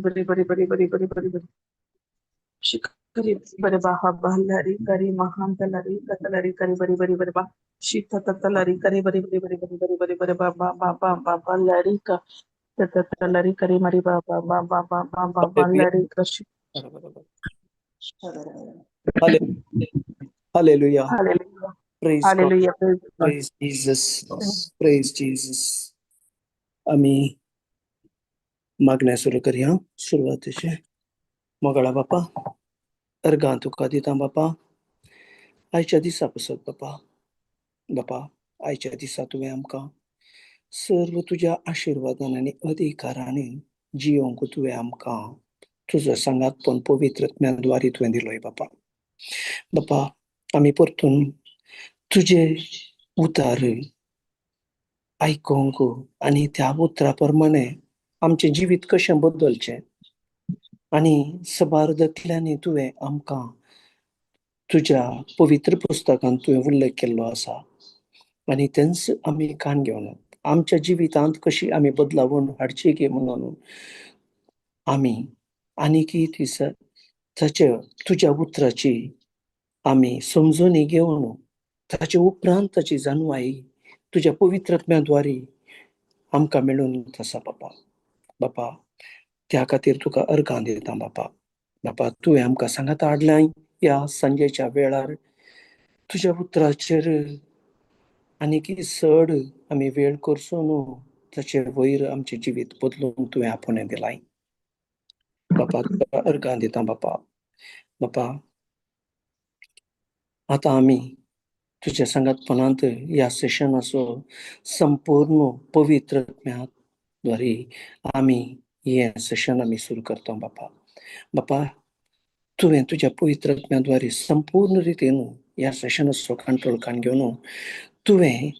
बरी बरी बरी बरी बरी बरी बरी शिखरी बरे बाहा बहलरी करी महांतलरी कतलरी करी बरी बरी बरी बा शीत ततलरी करी बरी बरी बरी बरी बरी बरी बरी बा बा बा बा बा बा लरी का ततलरी करी मरी बा बा बा बा बा बा बा बा लरी का. Hallelujah. Hallelujah. Praise God. Hallelujah. Praise Jesus. Praise Jesus. आमी मागण्या सुरू करया. सुरवातेचे मोगाळा बापा, अर्गां तुका दिता बापा, आयच्या दिसा पसत बापा. बापा, आयच्या दिसा तुवें आमकां सर्व तुज्या आशिर्वादान आनी अधिकारांनी जियोंक तुवें आमकां तुजो सांगातपण पवित्र आत्म्याद्वारे तुवें दिलोय बापा. बापा, आमी परतून तुजे उतार आयकोंक आनी त्या उतरा प्रमाणे आमचें जिवीत कशें बदलचें आनी सबार दखल्यांनी तुवें आमकां तुज्या पवित्र पुस्तकांत तुवें उल्लेख केल्लो आसा आनी तेंच आमी कान घेवन आमच्या जिवितांत कशी आमी बदलावण हाडची की म्हणून आमी आनीकय ताचे तुज्या उतराची आमी समजून घेवन ताचे उपरांत ताची जाणवाय तुज्या पवित्र आत्म्याद्वारे आमकां मेळून आसा बापा. बापा, त्या खातीर तुका अर्गां दिता बापा. बापा, तुवें आमकां सांगात हाडलाय ह्या सांजेच्या वेळार तुज्या उतराचेर आनीकय चड आमी वेळ करचो न्हू, ताचे वयर आमचें जिवीत बदलून तुवें आपोवणें दिलाय बापा. तुका अर्गां दिता बापा. बापा, आतां आमी तुज्या सांगातपणांत ह्या सेशनाचो संपूर्ण पवित्र आत्म्याद्वारे आमी हें सेशन आमी सुरू करता बापा. बापा, तुवें तुज्या पवित्र आत्म्याद्वारे संपूर्ण रितीन ह्या सेशनाचो कंट्रोल काण घेवन तुवें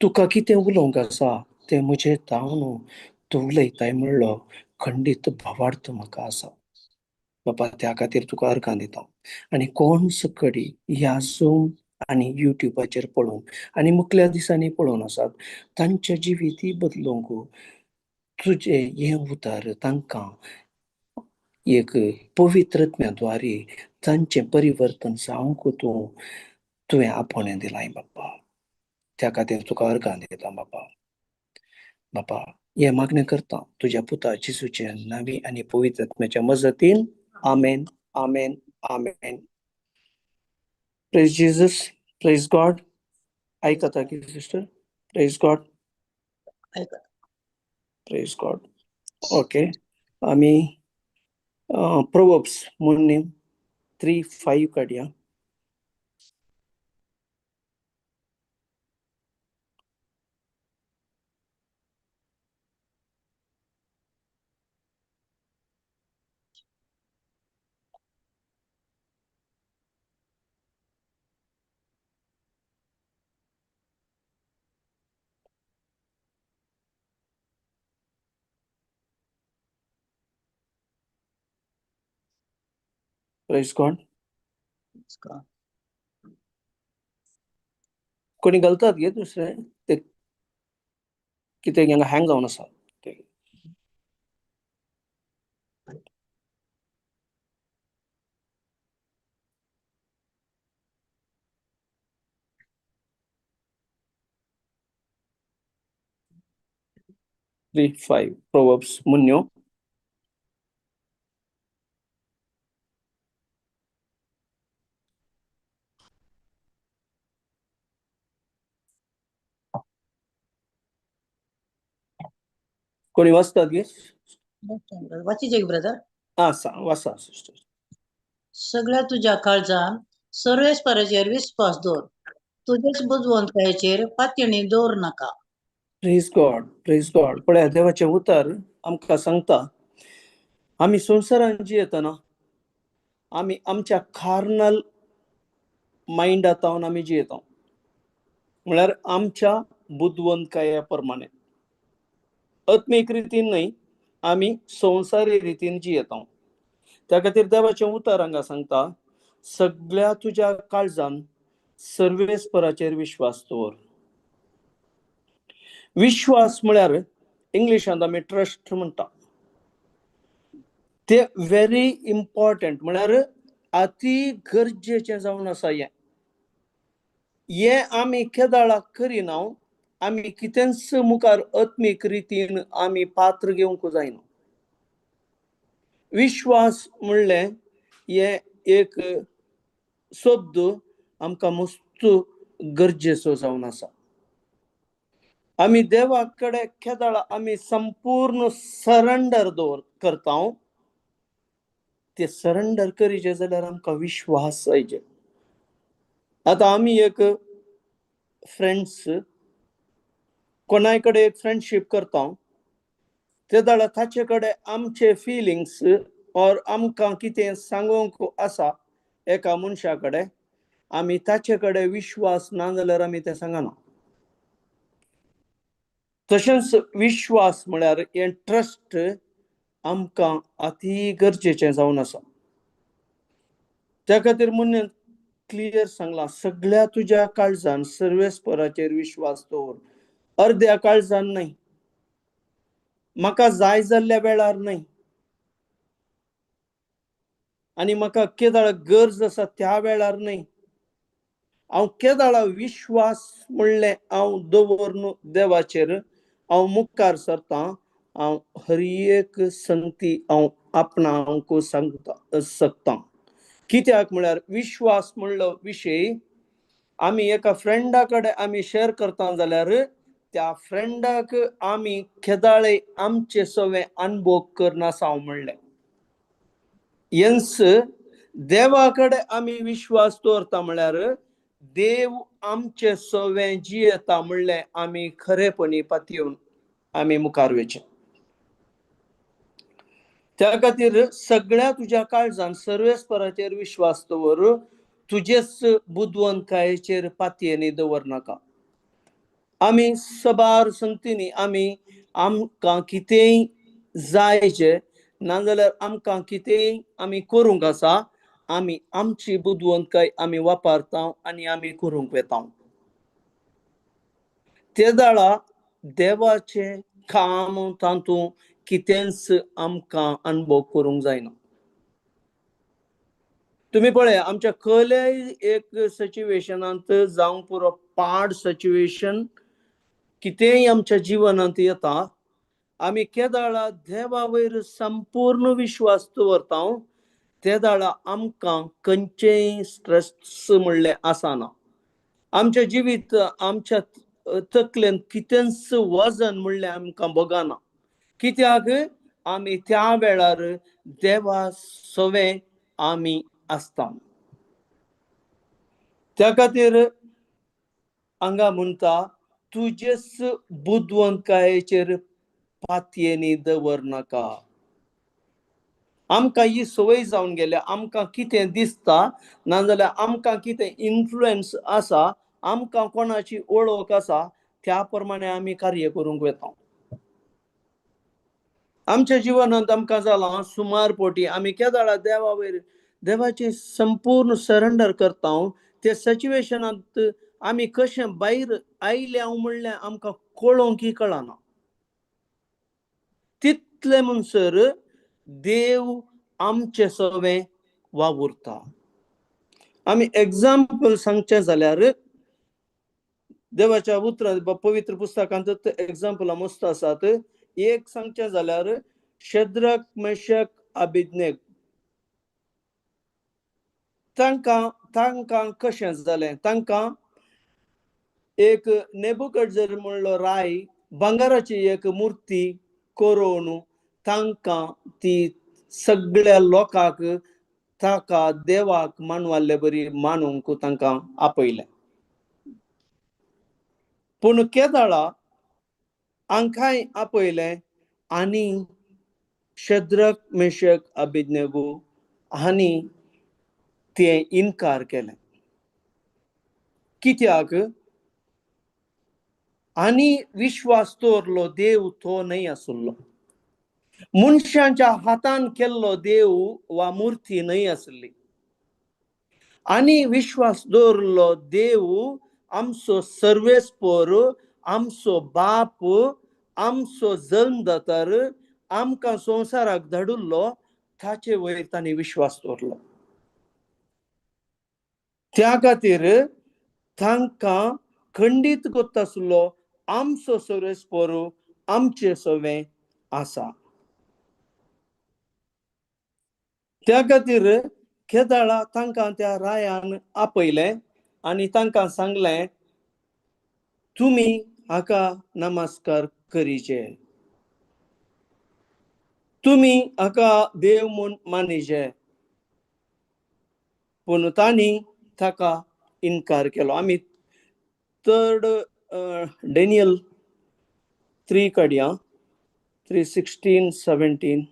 तुका कितें उलोवंक आसा तें म्हजें तावन तूं उलयताय म्हणलो खंडीत भावार्थ म्हाका आसा बापा. त्या खातीर तुका अर्गां दिता आनी कोण सकडी ह्या झूम आनी युट्युबाचेर पळोवन आनी मुखल्या दिसांनी पळोवन आसात तांच्या जिवितूय बदलूंक तुजें हें उतर तांकां एक पवित्र आत्म्याद्वारे तांचें परिवर्तन जावंक तूं तुवें आपोवणें दिलाय बाप्पा. त्या खातीर तुका अर्गां दिता बापा. बापा, हें मागणें करता तुज्या पुता जेजूचे नांवी आनी पवित्र आत्म्याच्या मजतीन. आमेन, आमेन, आमेन. Praise Jesus. Praise God. आयकता की sister? Praise God. Praise God. Okay, आमी प्रोवर्ब्स म्हणून 3:5 काडया. Praise God. कोणी घालतात गे दुसरे ते कितें हांगा हँग जावन आसा. 3:5 प्रोवर्ब्स मुन्यो. कोणी वाचतात गे? वाचीचे ब्रदर. आं, वाचा सिस्टर. सगळ्या तुज्या काळजान सर्वेस्पराचेर विस्वास दवर, तुजेच बुदवंतकायेचेर पातयेणी दवर नाका. Praise God. Praise God. पळया, देवाचें उतर आमकां सांगता आमी संवसारांत जियेतना आमी आमच्या कार्नल मायंडांत आमी जियेता, म्हळ्यार आमच्या बुदवंतकाये प्रमाणे, आत्मीक रितीन न्हय, आमी संवसारी रितीन जियेता. त्या खातीर देवाचें उतर हांगा सांगता सगळ्या तुज्या काळजान सर्वेस्पराचेर विश्वास दवर. विश्वास म्हळ्यार इंग्लिशांत आमी ट्रस्ट म्हणटा. ते व्हेरी इम्पॉर्टंट म्हळ्यार अती गरजेचें जावन आसा. हें हें आमी केदाळाक करिना, आमी कितेंच मुखार आत्मीक रितीन आमी पात्र घेवंक जायना. विश्वास म्हणलें हें एक शब्द आमकां मस्त गरजेचो जावन आसा. आमी देवा कडेन केदाळा आमी संपूर्ण सरंडर दवर करता, ते सरंडर करीचे जाल्यार आमकां विश्वास जायचे. आतां आमी एक फ्रेंड्स कोणाय कडेन एक फ्रेंडशीप करता, ते जाल्यार ताचे कडेन आमचे फिलिंग्स ऑर आमकां कितें सांगूंक आसा एका मनशा कडेन, आमी ताचे कडेन विश्वास ना जाल्यार आमी तें सांगना. तशेंच विश्वास म्हळ्यार हें ट्रस्ट आमकां अती गरजेचें जावन आसा. त्या खातीर म्हणून क्लियर सांगलां, सगळ्या तुज्या काळजान सर्वेस्पराचेर विश्वास दवर, अर्द्या काळजान न्हय, म्हाका जाय जाल्ल्या वेळार न्हय, आनी म्हाका केदाळ गरज आसा त्या वेळार न्हय. हांव केदाळा विश्वास म्हणलें हांव दवरून देवाचेर हांव मुखार सरतां, हांव हर एक संगती हांव आपणाक सांगता शकता. कित्याक म्हळ्यार विश्वास म्हणलो विशय आमी एका फ्रेंडा कडेन आमी शेअर करता जाल्यार त्या फ्रेंडाक आमी केदाळे आमचे सवे अनुभव करनासा म्हणलें. हेंच देवा कडेन आमी विश्वास दवरता म्हळ्यार देव आमचे सवे जियेता म्हणलें आमी खरेपणी पातयेवन आमी मुखार वयचें. त्या खातीर सगळ्या तुज्या काळजान सर्वेस्पराचेर विश्वास दवर, तुजेच बुदवंतकायेचेर पातयेनी दवर नाका. आमी सबार संगतींनी आमी आमकां कितेंय जायचें नाजाल्यार आमकां कितेंय आमी करूंक आसा, आमी आमची बुदवंतकाय आमी वापरता आनी आमी करूंक वेता. ते दाळा देवाचें काम तातूंत कितेंच आमकां अनुभव करूंक जायना. तुमी पळय आमच्या खंयल्याय एक सिच्युएशनांत जावंक पुरो पाड सिच्युएशन कितेंय आमच्या जिवनांत येता, आमी केदाळा देवा वयर संपूर्ण विश्वास दवरता, ते दाळा आमकां खंयचेय स्ट्रेस म्हणलें आसना. आमच्या जिवीत आमच्या तकलेन कितेंच वजन म्हणलें आमकां भोगना. कित्याक आमी त्या वेळार देवा सवे आमी आसता. त्या खातीर हांगा म्हणटा तुजेच बुदवंतकायेचेर पातयेनी दवर नाका. आमकां ही संवय जावन गेल्या, आमकां कितें दिसता नाजाल्यार आमकां कितें इन्फ्लुएन्स आसा, आमकां कोणाची वळख आसा, त्या प्रमाणे आमी कार्य करूंक वता. आमच्या जिवनांत आमकां जालां सुमार पोटी आमी केदाळा देवा वयर देवाचें संपूर्ण सरेंडर करता, ते सिच्युएशनांत आमी कशें भायर आयले हांव म्हणलें आमकां कळोंक कळना. तितले म्हणसर देव आमचे सवे वावुरता. आमी एग्जाम्पल सांगचें जाल्यार देवाच्या उतरांत पवित्र पुस्तकांत एग्जाम्पलां मस्त आसात. एक सांगचें जाल्यार शद्रक मेशक अभिज्ञेक तांकां तांकां कशें जालें, तांकां एक नेबुकडजर म्हणलो राय भांगराची एक मुर्ती करोवन तांकां ती सगळ्या लोकांक ताका देवाक मानवाल्ले बरी मानूंक तांकां आपयलें. पूण केदाळा हांकांय आपयलें आनी शद्रक मेशक अभिज्ञगो हांणी ते इनकार केलें. कित्याक आनी विश्वास दवरलो देव तो न्हय आसलो, मनशांच्या हातान केल्लो देव वा मुर्ती न्हय आसली. आनी विश्वास दवरलो देव आमचो सर्वेस्पोर, आमचो बाप, आमचो जल्मदातर, आमकां संवसाराक धाडिल्लो, ताचे वयर तांणी विश्वास दवरलो. त्या खातीर तांकां खंडीत कोत्ता आसलो आमचो सर्वेस्पर आमचे सवें आसा. त्या खातीर केदाळा तांकां त्या रायान आपयलें आनी तांकां सांगलें, तुमी हाका नमस्कार करीचे, तुमी हाका देव म्हूण मानिचे. पूण तांणी ताका इनकार केलो. आमी थर्ड डॅनियल 3 काडया, 3:16 17.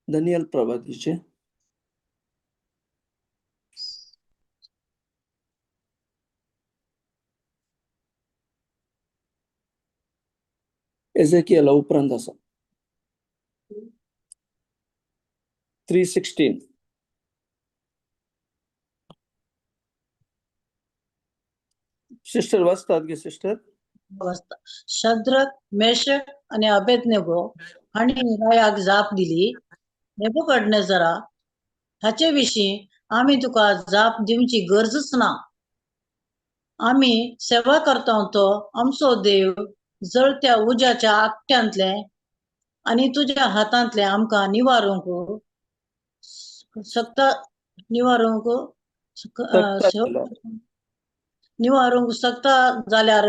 दानियल प्रवादीचे एजेकियला उपरांत आसा 3:16. सिस्टर वाचतात गे सिस्टर? शद्रक, मेशक आनी अबेदनेगो हांणी रायाक जाप दिली, नेबुकदनेजरा, हाचे विशीं आमी तुका जाप दिवची गरजच ना. आमी सेवा करता तो आमचो देव जळत्या उज्याच्या आकट्यांतले आनी तुज्या हातांतले आमकां निवारूंक शकता, निवारूंक निवारूंक शकता जाल्यार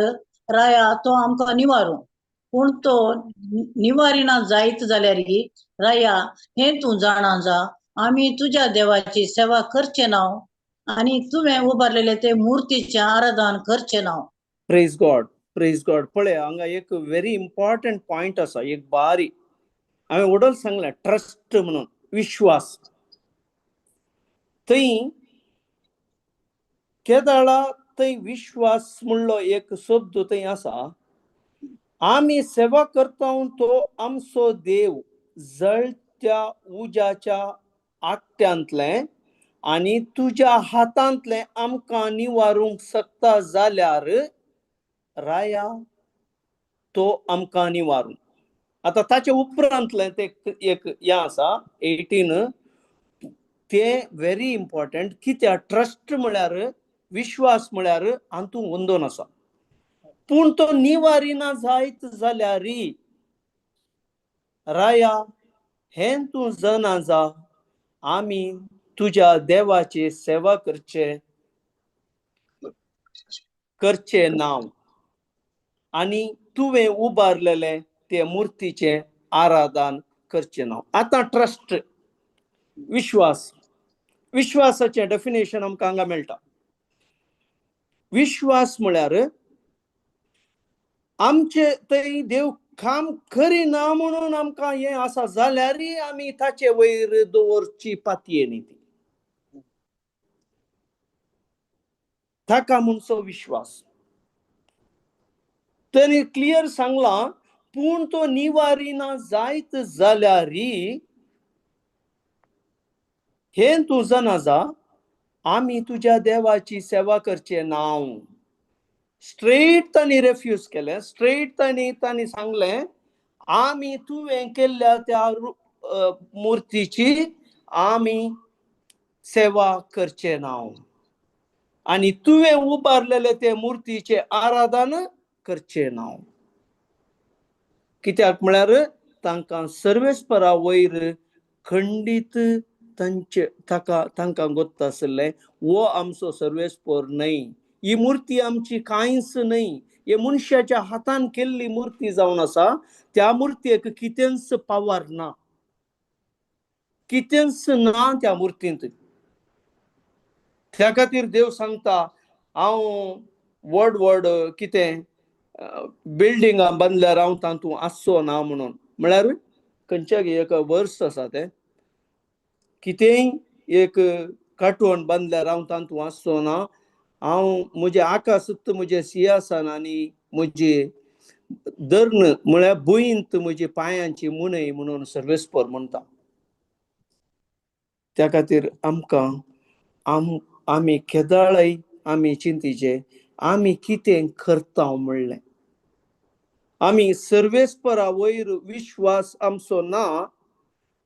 राया तो आमकां निवारूं. पूण तो निवारिना जायत जाल्यार राया हें तूं जाणा जा, आमी तुज्या देवाची सेवा करचे नाव आनी तुवें उबारलेले ते मुर्तीचें आराधन करचे नाव. प्रेज गॉड, प्रेज गॉड. पळय हांगा एक व्हेरी इम्पॉर्टंट पॉयंट आसा, एक बारी हांवें वडल सांगलें ट्रस्ट म्हणून, विश्वास. थंय केदाळा थंय विश्वास म्हणलो एक शब्द थंय आसा. आमी सेवा करता तो आमचो देव जळत्या उज्याच्या आकट्यांतलें आनी तुज्या हातांतलें आमकां निवारूंक शकता जाल्यार राया तो आमकां निवारूं. आतां ताचे उपरांतलें तें एक हें आसा 18, तें व्हेरी इम्पॉर्टंट. कित्याक ट्रस्ट म्हळ्यार विश्वास म्हळ्यार हातूंत वंदोन आसा. पूण तो निवारिना जायत जाल्यार राया हें तूं जाणा जा, आमी तुज्या देवाची सेवा करचे करचे नांव आनी तुवें उबारलेलें ते मुर्तीचें आराधन करचें नांव. आतां ट्रस्ट, विश्वास, विश्वासाचें डेफिनेशन आमकां हांगा मेळटा. विश्वास म्हळ्यार आमचे थंय देव काम करिना म्हणून आमकां हें आसा जाल्यारय आमी ताचे वयर दवरची पातयेनी ती, ताका म्हणचो विश्वास. ताणें क्लियर सांगलां, पूण तो निवारिना जायत जाल्यार हें तूं जाणा जा, आमी तुज्या देवाची सेवा करचे नांव. स्ट्रेट तांणी रेफ्यूज केलें, स्ट्रेट तांणी तांणी सांगलें आमी तुवें केल्ल्या त्या मुर्तीची आमी सेवा करचे नांव आनी तुवें उबारलेले ते मुर्तीचे आराधन करचे नांव. कित्याक म्हळ्यार तांकां सर्वेस्परा वयर खंडीत तांचे ताका तांकां गोत्ता आशिल्लें हो आमचो सर्वेस्पर न्हय, ही मुर्ती आमची कांयच न्हय, हे मनशाच्या हातान केल्ली मुर्ती जावन आसा, त्या मुर्तयेक कितेंच पावर ना, कितेंच ना त्या मुर्तींत. त्या खातीर देव सांगता हांव व्हड व्हड कितें बिल्डिंगां बांदल्यार हांव तातूंत आसचो ना म्हणून. म्हळ्यार खंयच्या एक वर्स आसा तें कितेंय एक काटवण बांदल्यार हांव तातूंत आसचो ना, हांव म्हजें आकाशूच म्हजें सिंहासन आनी म्हजी धर्ण म्हळ्यार भुंयंत म्हजी पांयांची मुनय म्हणून सर्वेस्पर म्हणटा. त्या खातीर आमकां आमी केदाळय आमी चिंतीचे आमी कितें करता म्हणलें. आमी सर्वेस्परा वयर विश्वास आमचो ना,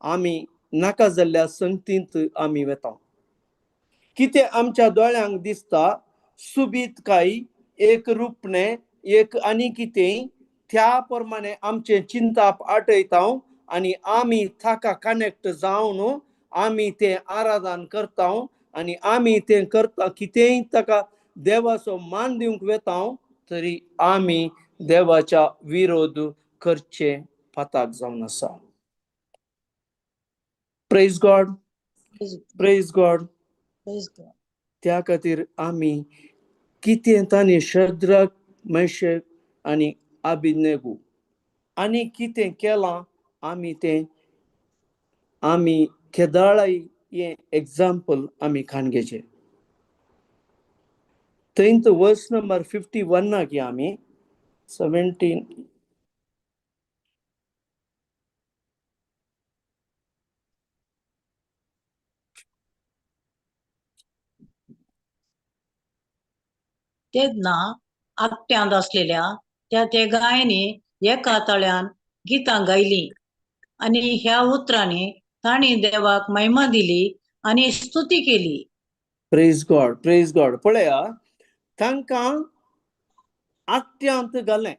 आमी नाका जाल्ल्या संगतींत आमी वेता. कितें आमच्या दोळ्यांक दिसता सुबीतकाय, एक रुपणें, एक आनी कितें, त्या प्रमाणे आमचें चिंताप आटयता आनी आमी ताका कनेक्ट जावन आमी तें आराधन करता आनी आमी तें करता कितेंय ताका देवाचो मान दिवंक वेता, तरी आमी देवाच्या विरोध करचे पाताक जावन आसा. Praise God, praise God. त्या खातीर आमी कितें तांणी शद्रक, मेशक आनी अबेदनगो आनी कितें केलां, आमी तें आमी केदाळाय हें एग्जाम्पल आमी खाण घेचें. थंय वर्स नंबर 51 की आमी 17 तेन्ना आकट्यांत आसलेल्या त्या तेगांयनी एका तळ्यान गितां गायलीं आनी ह्या उतरांनी तांणी देवाक महिमा दिली आनी स्तुती केली. Praise God, praise God. पळया, तांकां आकट्यांत घालें,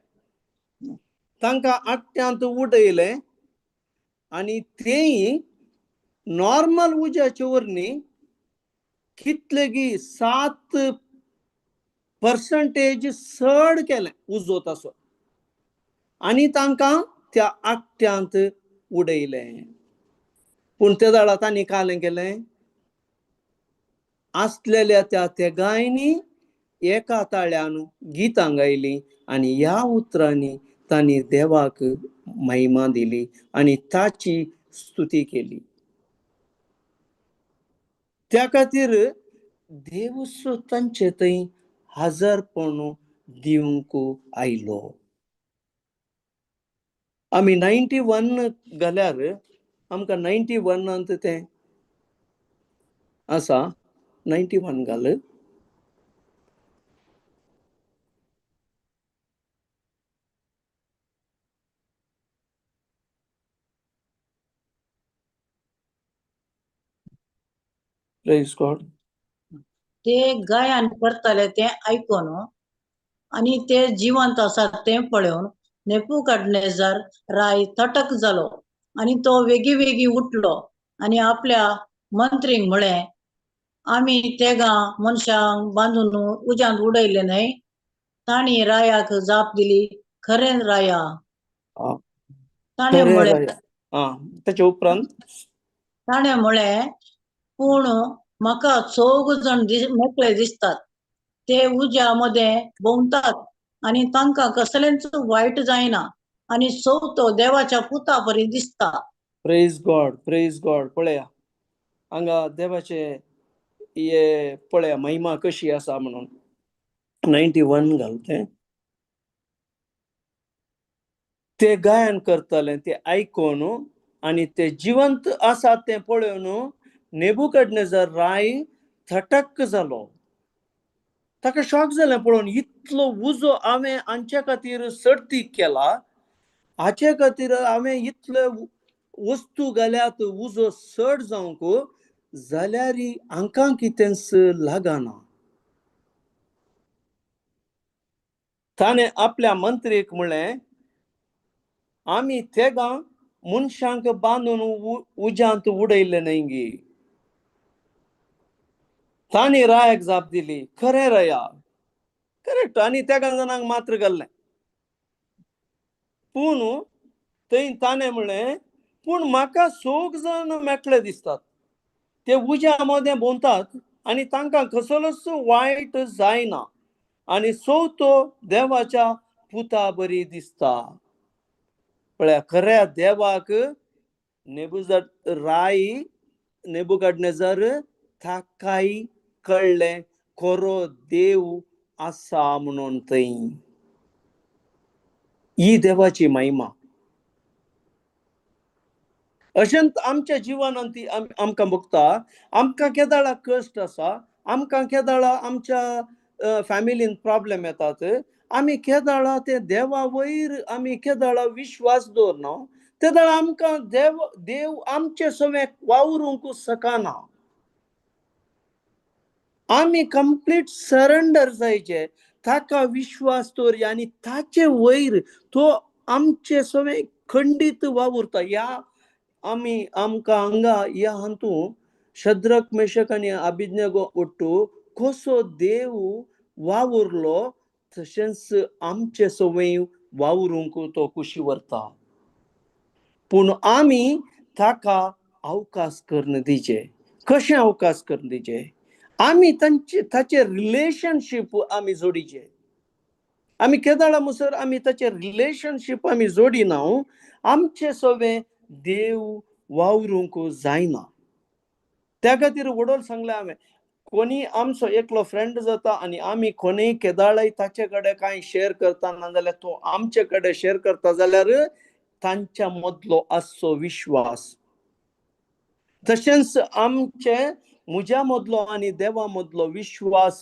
तांकां आकट्यांत उडयलें आनी तेय नॉर्मल उज्याचे वरनी कितलेगी 7% चड केलें उजो तसो आनी तांकां त्या आकट्यांत उडयलें. पूण ते जाणा तांणी कालें केलें, आसलेल्या त्या तेगांयनी एका ताळ्यान गितां गायलीं आनी ह्या उतरांनी तांणी देवाक महिमा दिली आनी ताची स्तुती केली. त्या खातीर देव तांचे थंय हजरपण दिवंक आयलो. आमी 91 घाल्यार आमकां 91 तें आसा. 91 घाल. Praise God. ते गायन करताले तें आयकून आनी ते जिवंत आसात तें पळोवन नेबुकदनेझर राय थटक जालो आनी तो वेगी वेगी उठलो आनी आपल्या मंत्रींक म्हळें, आमी तेगां मनशांक बांदून उज्यांत उडयले न्हय? तांणी रायाक जाप दिली, खरें राया. ताणें म्हळें, ताच्या उपरांत ताणें म्हळें, पूण म्हाका चौग जाण मेकळे दिसतात, ते उज्या मदें भोंवतात आनी तांकां कसलेंच वायट जायना आनी चवथो देवाच्या पुता परी दिसता. Praise God, praise God. पळया हांगा देवाचे हे पळया महिमा कशी आसा म्हणून. 91 घाल. तें ते गायन करताले ते आयकून आनी ते जिवंत आसात तें पळोवन नेबुकदनेझर राय थटक जालो. ताका शॉक जालें पळोवन, इतलो उजो हांवें हांचे खातीर सर्ती केला, हाचे खातीर हांवें इतले वस्तू घाल्यात उजो चड जावंक, जाल्यार हांकां कितेंच लागना. ताणें आपल्या मंत्रीक म्हणलें, आमी तेगां मनशांक बांदून उज्यांत उडयलें न्हय गी? तांणी रायाक जाप दिली, खरें राया, करेक्ट. आनी तेगां जाणांक मात्र घाल्लें. पूण थंय ताणें म्हणलें, पूण म्हाका सोग जाण मेकळे दिसतात, ते उज्या मदें भोंवतात आनी तांकां कसलोच वायट जायना आनी चवथो देवाच्या पुता बरी दिसता. पळया, खऱ्या देवाक राय नेबुकदनेझर ताकाय कळ्ळें खरो देव आसा म्हणून थंय. ही देवाची महिमा. अशेंच आमच्या जिवनांत ती आमकां भोगता. आमकां केदाळा कश्ट आसा, आमकां केदाळा आमच्या फॅमिलीन प्रॉब्लेम येतात, आमी केदाळा ते देवा वयर आमी केदाळा विश्वास दवरना, तेदाळा आमकां देव आमचे सवें वावरूंक शकना. आमी कंप्लीट सरेंडर जायचे, ताका विश्वास दवरया आनी ताचे वयर तो आमचे सवें खंडीत वावुरता. ह्या आमी आमकां हांगा ह्या हातूंत शद्रक मेशक आनी अभिज्ञगो ಒಟ್ಟು कसो देव वावुरलो तशेंच आमचे सवय वावरूंक तो कुशी व्हरता. पूण आमी ताका अवकाश करून दिवचे. कशें अवकाश करून दिवचे? आमी तांचे ताचे रिलेशनशीप आमी जोडीचे. आमी केदाळा मुसर आमी ताचे रिलेशनशीप आमी जोडिना, आमचे सवे देव वावरूंक जायना. त्या खातीर वडोल सांगलें हांवें, कोणी आमचो एकलो फ्रेंड जाता आनी आमी कोणीय केदाळय ताचे कडेन कांय शेअर करता ना जाल्यार तो आमचे कडेन शेअर करता जाल्यार तांच्या मदलो आसचो विश्वास. तशेंच आमचे म्हज्या मदलो आनी देवा मदलो विश्वास,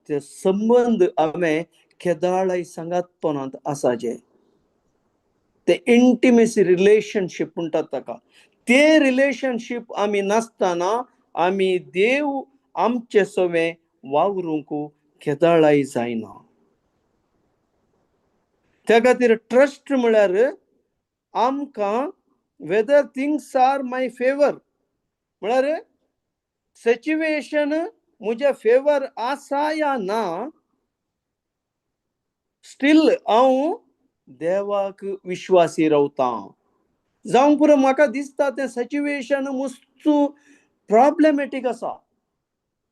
ते संबंद हांवें केदाळय सांगातपणांत आसाचे. ते इंटिमेसी रिलेशनशीप म्हणटात ताका. ते रिलेशनशीप आमी नासतना आमी देव आमचे सवें वावरूंक केदाळाय जायना. त्या खातीर ट्रस्ट म्हळ्यार आमकां whether things are my favour म्हळ्यार सिच्युएशन म्हज्या फेवर आसा या ना, स्टील हांव देवाक विश्वासी रावता. जावं पुरो म्हाका दिसता तें सिच्युएशन मुस्तू प्रॉब्लेमॅटीक आसा,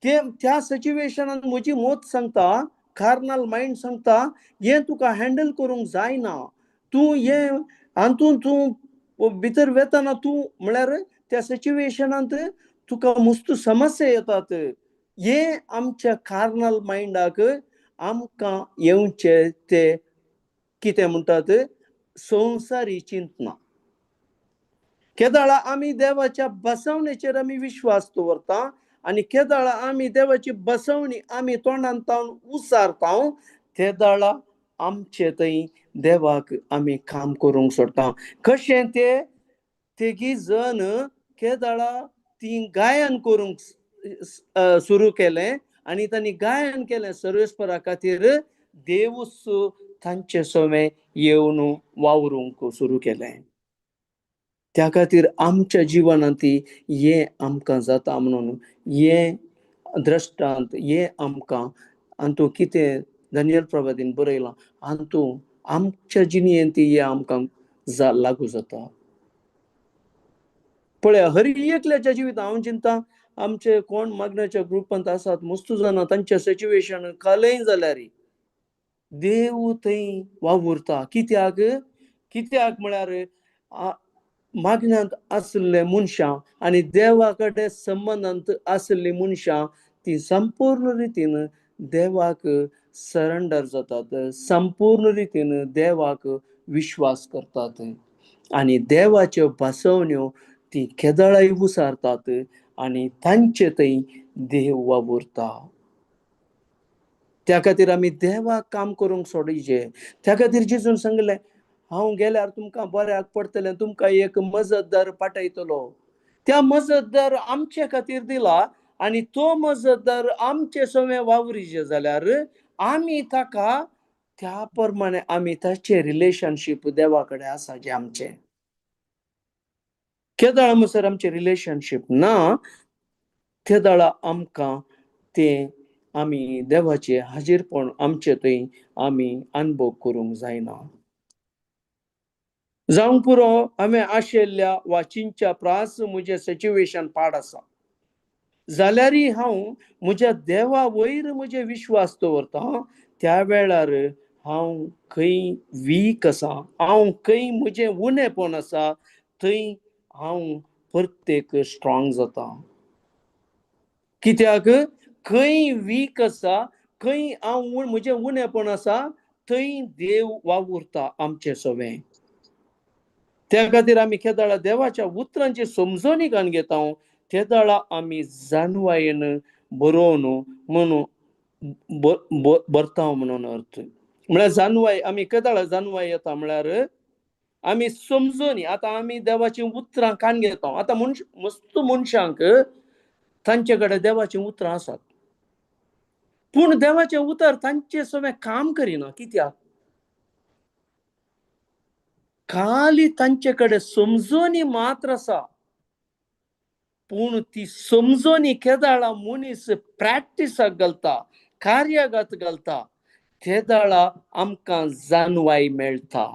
ते त्या सिच्युएशनान म्हजी मोत सांगता, कार्नल मायंड सांगता हें तुका हँडल करूंक जायना, तूं हें हातूंत तूं भितर वेतना तूं म्हळ्यार त्या सिच्युएशनांत तुका मुस्तू समस्या येतात. हें आमच्या कार्नल मायंडाक आमकां येवचे ते कितें म्हणटात संवसारी चिंतना. केदाळा आमी देवाच्या बसवणेचेर आमी विश्वास दवरता आनी केदाळा आमी देवाची बसवणी आमी तोंडान तावन उसारता, तेदाळा आमचे थंय देवाक आमी काम करूंक सोडटा. कशें ते तेगी जन केदाळा ती गायन करूंक सुरू केलें आनी तांणी गायन केलें सर्वेस्परा खातीर, देवूच तांचे सवें येवन वावरूंक सुरू केलें. त्या खातीर आमच्या जिवनांत हें आमकां जाता म्हणून हें द्रश्टांत हें आमकां हातूंत कितें दानियल प्रभातीन बरयलां हातूंत आमच्या जिणेंत हें आमकां लागू जाता. पळया हर एकल्याच्या जिवितांत हांव चिंता आमचे कोण मागण्याच्या ग्रुपांत आसात मस्तू जाणां तांचें सिच्युएशन कालय जाल्यार देव थंय वावुरता. कित्याक? कित्याक म्हळ्यार मागण्यांत आशिल्ले मनशां आनी देवा कडेन संबंदांत आशिल्लीं मनशां ती संपूर्ण रितीन देवाक सरेंडर जातात, संपूर्ण रितीन देवाक विश्वास करतात आनी देवाच्यो बसवण्यो ती केदळाय उसारतात आनी तांचे थंय देव वावुरता. त्या खातीर आमी देवाक काम करूंक सोडीचे. त्या खातीर जेजून सांगलें, हांव गेल्यार तुमकां बऱ्याक पडटलें, तुमकां एक मजतदार पाठयतलो. त्या मजतदार आमचे खातीर दिला आनी तो मजतदार आमचे सवें वावरीचे जाल्यार आमी ताका त्या प्रमाणे आमी ताचें रिलेशनशीप देवा कडेन आसा जें आमचें. केदळा म्हणसर आमचें रिलेशनशीप ना तेदळा आमकां तें आमी देवाचें हाजीरपण आमचे थंय आमी अनुभव करूंक जायना. जावंक पुरो हांवें आशिल्ल्या वा चिंतच्या प्रास म्हजें सिच्युएशन पाड आसा जाल्यारय हांव म्हज्या देवा वयर म्हजे विश्वास दवरता. त्या वेळार हांव खंय वीक आसा, हांव खंय म्हजें उणेपण आसा थंय हांव प्रत्येक स्ट्रॉंग जाता. कित्याक खंय वीक आसा, खंय हांव म्हजें उणेपण आसा थंय देव वावुरता आमचें सवें. त्या खातीर आमी केदाळा देवाच्या उतरांची समजणी काण घेता, तेदाळा आमी जाणवायेन बरोवन म्हणून बरता म्हणून अर्थ म्हळ्यार जाणवाय. आमी केदाळा जाणवाय येता म्हळ्यार आमी समजून आतां आमी देवाचीं उतरां काण घेता. आतां मनश मस्त मनशांक तांचे कडेन देवाचीं उतरां आसात, पूण देवाचें उतर तांचे सगळें काम करिना. कित्याक? खाली तांचे कडेन समजणी मात्र आसा, पूण ती समजणी केदाळा मनीस प्रॅक्टिसाक घालता, कार्यागत घालता, तेदाळा आमकां जाणवाय मेळटा.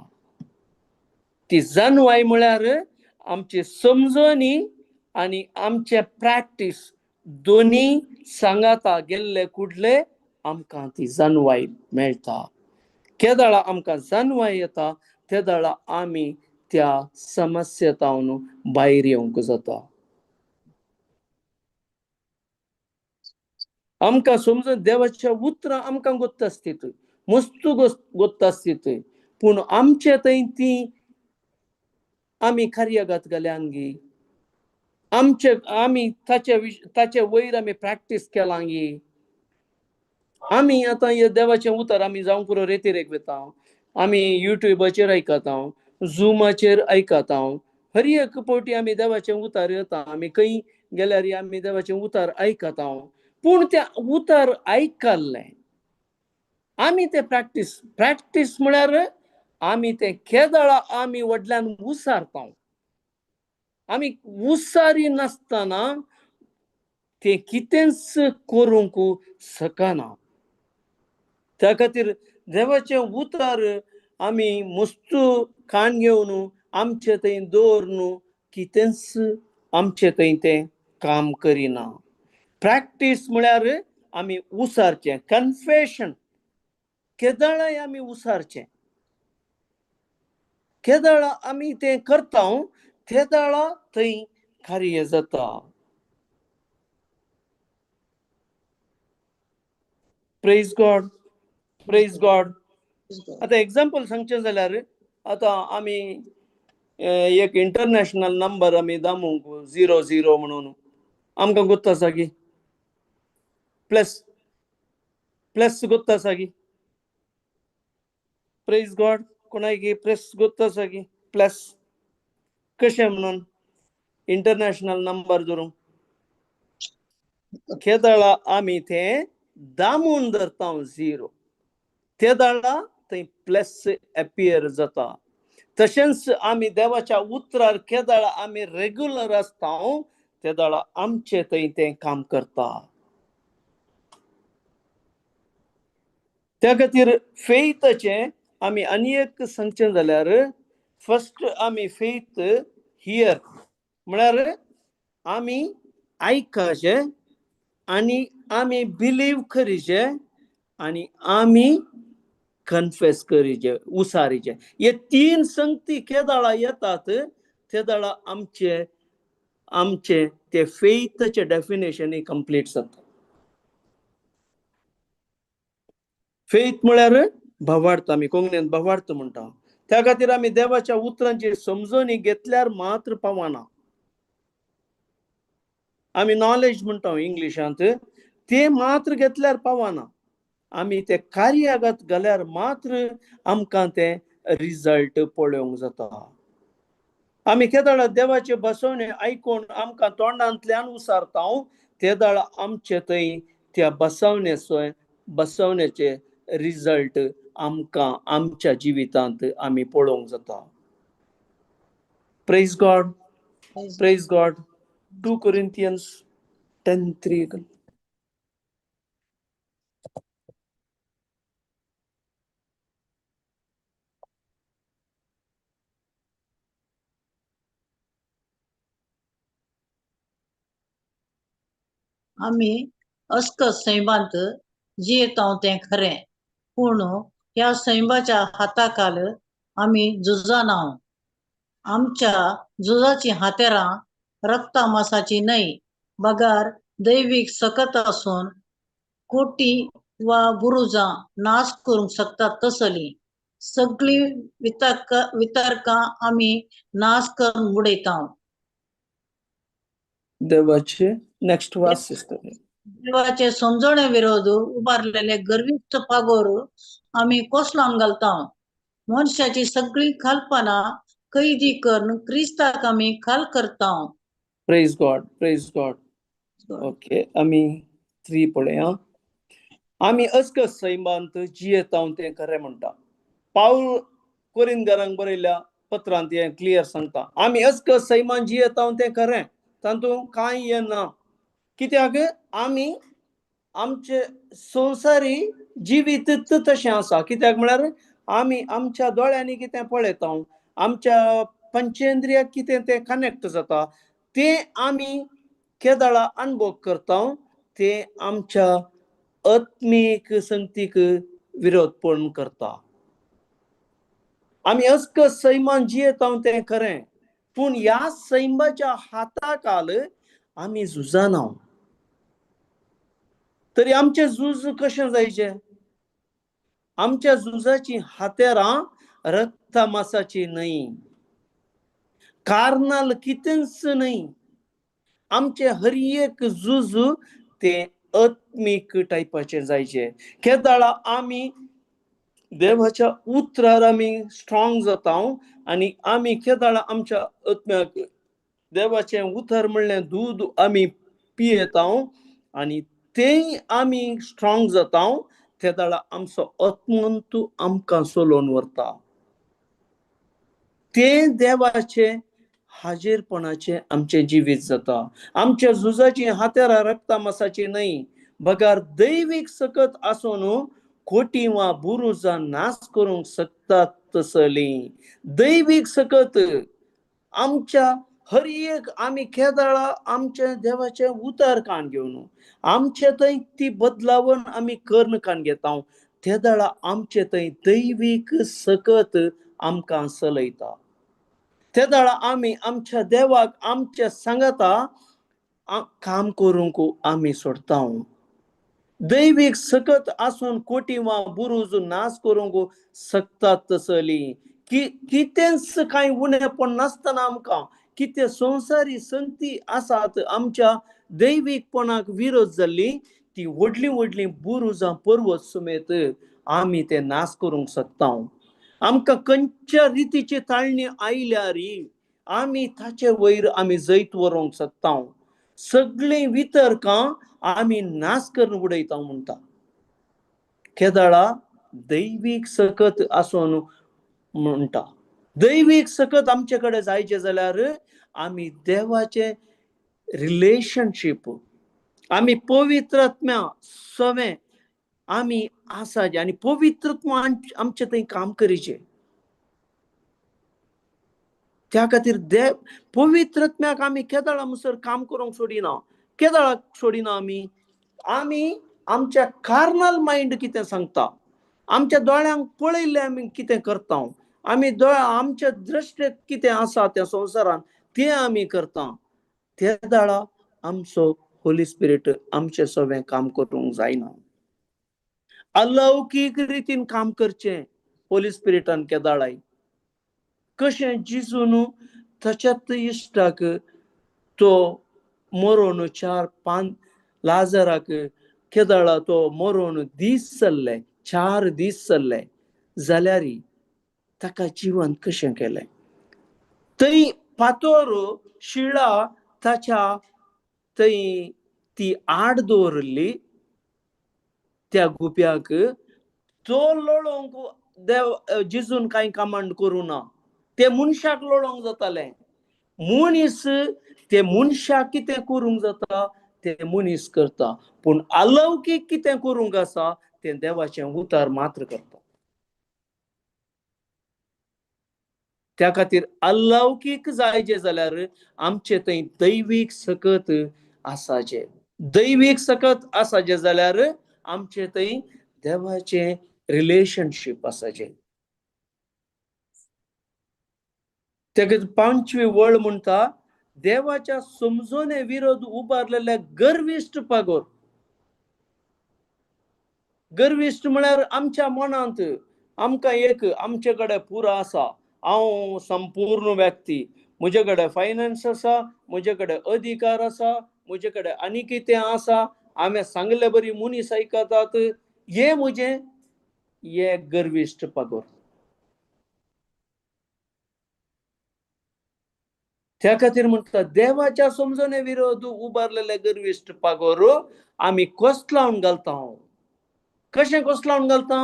ती जाणवाय म्हळ्यार आमची समजणी आनी आमचे प्रॅक्टीस दोनी सांगाता गेल्ले कुडले आमकां ती जाणवाय मेळटा. केदाळा आमकां जाणवाय येता तेदाळा आमी त्या समस्येतावन भायर येवंक जाता. आमकां समजून देवाच्या उतरां आमकां गोत्त आसतीत, मस्तू गोत्त आसतीत, पूण आमचे थंय ती आमी कार्यागत घाल्यान गी, आमचे आमी ताचे ताचे वयर आमी प्रॅक्टीस केलां गी. आमी आतां हे देवाचें उतर आमी जावं पुरो रेतीरेक वता, आमी युट्यूबाचेर आयकता, झुमाचेर आयकता, हर एक फावटी आमी देवाचें उतर येता, आमी खंय गेल्यार आमी देवाचें उतर आयकता, पूण तें उतर आयकल्लें आमी तें प्रॅक्टीस, प्रॅक्टीस म्हळ्यार आमी तें केदळा आमी व्हडल्यान उसारता. आमी उसारी नासतना तें कितेंच करूंक शकना. त्या खातीर देवाचें उतर आमी मस्त कान घेवन आमचे थंय दवरून कितेंच आमचे थंय तें काम करिना. प्रॅक्टीस म्हळ्यार आमी उसारचें, कन्फेशन केदळाय आमी उसारचें, केदळा आमी तें करता तेदळा थंय कार्य जाता. Praise God, praise God. आतां एग्जाम्पल सांगचें जाल्यार आतां आमी एक इंटरनॅशनल नंबर आमी दामूंक 00 म्हणून आमकां गोत्त आसा की प्लस प्लस गोत्त आसा की. प्रेज गॉड. कोणाक प्रेस गोत्त आसा की प्लस कशें म्हणून इंटरनॅशनल नंबर धरूंक केदळा आमी तें दामून धरता 0, तेदळा थंय प्लस एपियर जाता. तशेंच आमी देवाच्या उतरार केदळा आमी रेगुलर आसता तेदळा आमचे थंय तें काम करता. त्या खातीर फेथाचें आमी आनी एक सांगचें जाल्यार फर्स्ट आमी फेथ here म्हळ्यार आमी आयकाचें आनी आमी बिलीव करीचें आनी आमी कन्फेस करीचें, उसारीचें. हे तीन संगती केदळा येतात तेदळा आमचे आमचे ते फेथाचें डेफिनेशन कंप्लीट जाता. फेथ म्हळ्यार भावार्थ, आमी कोंकणींत भावार्थ म्हणटा. त्या खातीर आमी देवाच्या उतरांची समजणी घेतल्यार मात्र पावना. आमी नॉलेज म्हणटा इंग्लिशांत, ते मात्र घेतल्यार पावना. आमी ते कार्यागत घाल्यार मात्र आमकां ते रिजल्ट पळोवंक जाता. आमी केदळा देवाचे बसवणे आयकून आमकां तोंडांतल्यान उसारता तेदळा आमचे थंय त्या बसवण्याचो बसवण्याचे रिजल्ट आमकां आमच्या जिवितांत आमी पळोवंक जाता. Praise God, praise God. 2 Corinthians 10:3. आमी अस्कत सैमांत जियेता तें खरें, पूण ह्या सैमाच्या हाताखाल आमी झुजाना. आमच्या झुजाचीं हातेरां रक्ता मासाची न्हय, बगार दैवीक सकत आसून कोटी वा बुरुजां नाश करूंक शकतात तसली. सगळीं वितर्कां आमी नाश करून उडयता. देवाचे नेक्स्ट वाच सिस्टर. देवाचे समजणे विरोध उबारलेले गर्विश्ट पागोर आमी कोसलान घालता. मनशाची सगळी कल्पना कैदी करून क्रिस्ताक आमी खाल करता. Praise God, praise God. Okay, आमी 3 पळया. आमी अस्कस सैमांत जियेता तें खरें म्हणटा. पावल कोरिंदकारांक बरयल्ल्या पत्रांत हें क्लियर सांगता, आमी अस्कस सैमान जियेता तें खरें, तातूंत कांय हें ना. कित्याक आमी आमचे संवसारी जिवीत तशें आसा. कित्याक म्हळ्यार आमी आमच्या दोळ्यांनी कितें पळयता, आमच्या पंचेंद्रियाक कितें तें कनेक्ट जाता, तें आमी केदळा अणभव करता, तें आमच्या आत्मीक संगतीक विरोधपण करता. आमी अस्कस सैमान जियेता तें खरें, पूण ह्या सैमाच्या हाता खाल आमी झुजाना. तरी आमचें झूज कशें जायचें? आमच्या झुजाची हातेरां रक्ता मासाची न्हय, कार्नाल कितेंच न्हय. आमचें हर एक झूज तें आत्मीक टायपाचें जायचें. केदळा आमी देवाच्या उतरार आमी स्ट्रॉंग जाता आनी आमी केदळा आमच्या आत्म्याक देवाचें उतर म्हणलें दूद आमी पियेता आनी तेंय आमी स्ट्रॉंग जाता, तेदळा आमचो आत्मंतू आमकां चलोवन व्हरता. तें देवाचें हाजीरपणाचें आमचें जिवीत जाता. आमच्या झुजाची हातेरां रक्ता मासाची न्हय, बगर दैवीक सकत आसून कोटी वा बुरुजां नाश करूंक शकतात तसली दैवीक सकत आमच्या हर एक आमी केदळा आमच्या देवाचें उतर कान घेवन आमचे थंय ती बदलावन आमी कर्ण कान घेता, तेदळा आमचे थंय दैवीक सकत आमकां चलयता. तेदळा आमी आमच्या देवाक आमच्या सांगाता काम करूंक आमी सोडता. दैवीक सकत आसून कोटी वा बुरुज नाश करूंक शकतात तसली कितेंच कांय उणेपण नासतना आमकां कितें संवसारी संगती आसात आमच्या दैवीकपणाक विरोध जाल्ली ती व्हडलीं व्हडलीं बुरुजां पर्वत समेत आमी ते नाश करूंक शकता. आमकां खंयच्या रितीची ताळणी आयल्यार आमी ताचे वयर आमी जैत व्हरूंक शकता. सगळीं वितर्कां आमी नाश करून उडयता म्हणटा. केदळा दैवीक सकत आसून म्हणटा. दैवीक सकत आमचे कडेन जायचें जाल्यार आमी देवाचें रिलेशनशीप, आमी पवित्र आत्म्या सवें आमी आसाचे आनी पवित्र आत्मा आमचे थंय काम करीचे. त्या खातीर देव पवित्र आत्म्याक आमी केदळा म्हणसर काम करूंक सोडिना. केदळाक सोडिना आमी? आमी आमच्या कार्नल मायंड कितें सांगता, आमच्या दोळ्यांक पळयल्लें आमी कितें करता, आमी दोळ्या आमच्या दृश्टेक कितें आसा त्या संवसारान तें आमी करता. ते दाळा आमचो होली स्पिरीट आमचें सगळें काम करूंक जायना. अलौकीक रितीन काम करचें होली स्पिरिटान केदाळाय. कशें जिजून ताच्यात इश्टाक तो मरोन 4-5 लाजराक केदाळा तो मरोन दीस चल्ले, 4 दीस चल्ले जाल्यार ताका जिवंत कशें केलें? थंय फातोर शिळा ताच्या थंय ती आड दवरिल्ली त्या गुप्याक, तो लोळोंक देव जिजून कांय कमांड करूं ना. ते मनशाक लोळोंक जातालें. मनीस ते मनशाक कितें करूंक जाता ते मनीस करता, पूण अलौकीक कितें करूंक आसा तें देवाचें उतार मात्र करता. त्या खातीर अलौकीक जायचें जाल्यार आमचे थंय दैवीक सकत आसाचें. दैवीक सकत आसाचें जाल्यार आमचे थंय देवाचें रिलेशनशीप आसाचें. त्या खातीर 5वी वळ म्हणटा, देवाच्या समजोने विरोध उबारलेल्या गर्विश्ट पागोर. गर्विश्ट म्हळ्यार आमच्या मनांत आमकां एक आमचे कडेन पुरो आसा, हांव संपूर्ण व्यक्ती, म्हजे कडेन फायनान्स आसा, म्हजे कडेन अधिकार आसा, म्हजे कडेन आनी कितें आसा, हांवें सांगले बरी मनीस आयकतात, हें म्हजें हें गर्विश्ट पागोर. त्या खातीर म्हणटा देवाच्या समजणे विरोध उबारलेले गर्विश्ट पागोर आमी कोसलावन घालता. कशें कोसलावन घालता?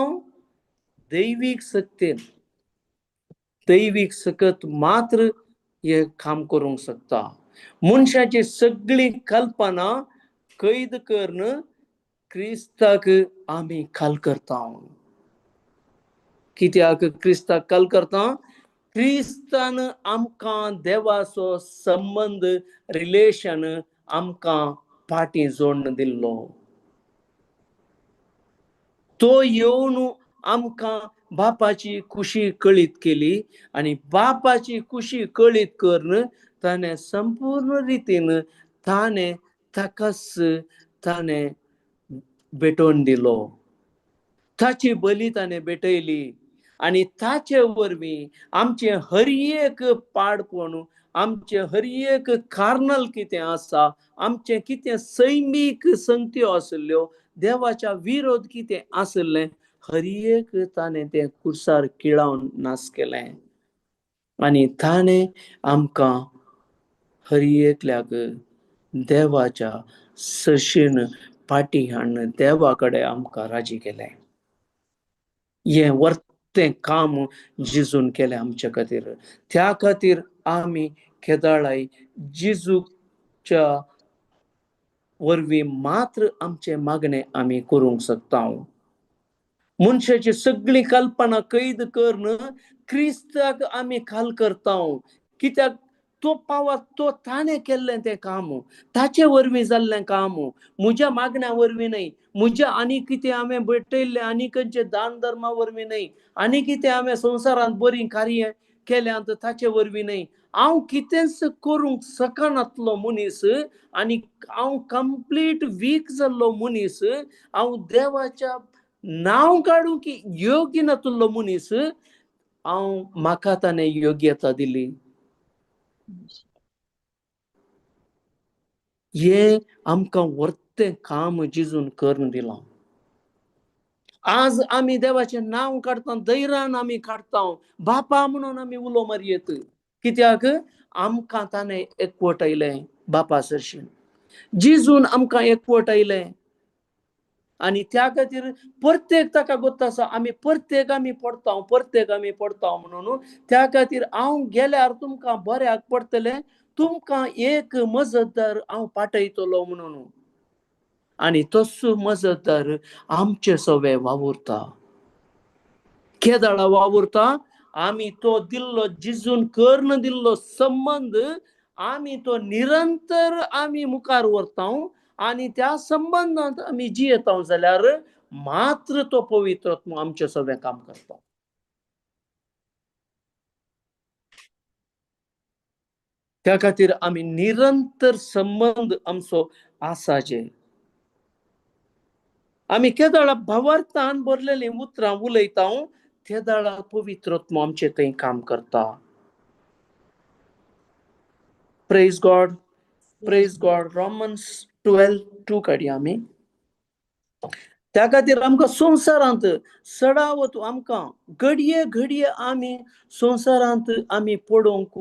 दैवीक शक्तेन. दैवीक सकत मात्र हे काम करूंक शकता. मनशाची सगळी कल्पना कैद करून क्रिस्ताक आमी खाल करता. कित्याक क्रिस्ताक काल करता? क्रिस्तान आमकां देवाचो संबंद रिलेशन आमकां फाटीं जोडून दिल्लो. तो येवन आमकां बापाची खुशी कळीत केली आनी बापाची खुशी कळीत करून ताणें संपूर्ण रितीन ताणें ताकाच ताणें भेटोवन दिलो. ताची बली ताणें भेटयली आनी ताचे वरवीं आमचें हर एक पाडपण, आमचें हर एक कार्नल कितें आसा, आमचें कितें सैमीक संगत्यो आशिल्ल्यो, देवाच्या विरोध कितें आशिल्लें, हर एक ताणें तें कुर्सार किळावन नाश केलें आनी ताणें आमकां हर एकल्याक देवाच्या सशीन फाटीं हाडून देवा कडेन आमकां राजी केलें. हें वर्तें काम जेजून केलें आमचे खातीर. त्या खातीर आमी केदाळाय जेजूच्या वरवीं मात्र आमचें मागणें आमी करूंक शकता. मनशाची सगळी कल्पना कैद करून क्रिस्ताक आमी खाल करता. कित्याक तो पावत तो ताणें केल्लें तें काम, ताचे वरवीं जाल्लें काम, म्हज्या मागण्या वरवीं न्हय, म्हज्या आनी कितें हांवें भेटयल्लें आनी खंयचे दान धर्मा वरवीं न्हय, आनी कितें हांवें संवसारांत बरीं कार्य केल्यांत ताचे वरवीं न्हय. हांव कितेंच करूंक शकनातलो मनीस आनी हांव कंप्लीट वीक जाल्लो मनीस, हांव देवाच्या नांव काडूंक योग्य नातुल्लो मनीस, हांव म्हाका ताणें योग्यता दिली. हें आमकां वर्तें काम जेजून करून दिलां. आज आमी देवाचें नांव काडटा, धैर्यान आमी काडटा, बापा म्हणून आमी उलो मारयेत. कित्याक आमकां ताणें एकवट आयलें बापा सरशीं, जेजून आमकां एकवट आयलें आनी त्या खातीर प्रत्येक ताका गोत्त आसा आमी प्रत्येक आमी पडटा, प्रत्येक आमी पडटा म्हणून. त्या खातीर हांव गेल्यार तुमकां बऱ्याक पडटलें, तुमकां एक मजतदार हांव पाठयतलो म्हणून. आनी तोच मजतदार आमचे सवे वावुरता. केदाळा वावुरता? आमी तो दिल्लो जेजून करून दिल्लो संबंद आमी तो निरंतर आमी मुखार व्हरता आनी त्या संबंदांत आमी जियेता जाल्यार मात्र तो पवित्र आत्मो आमचे सगळें काम करता. त्या खातीर आमी निरंतर संबंद आमचो आसाचे. आमी केदाळा भावार्थान भरलेलीं उतरां उलयता तेदाळा पवित्र आत्मो आमचे थंय काम करता. Praise God, praise God. Romans 12:2 काडया आमी. त्या खातीर आमकां संवसारांत सडावत आमकां घडये घडये आमी संवसारांत आमी पडोवंक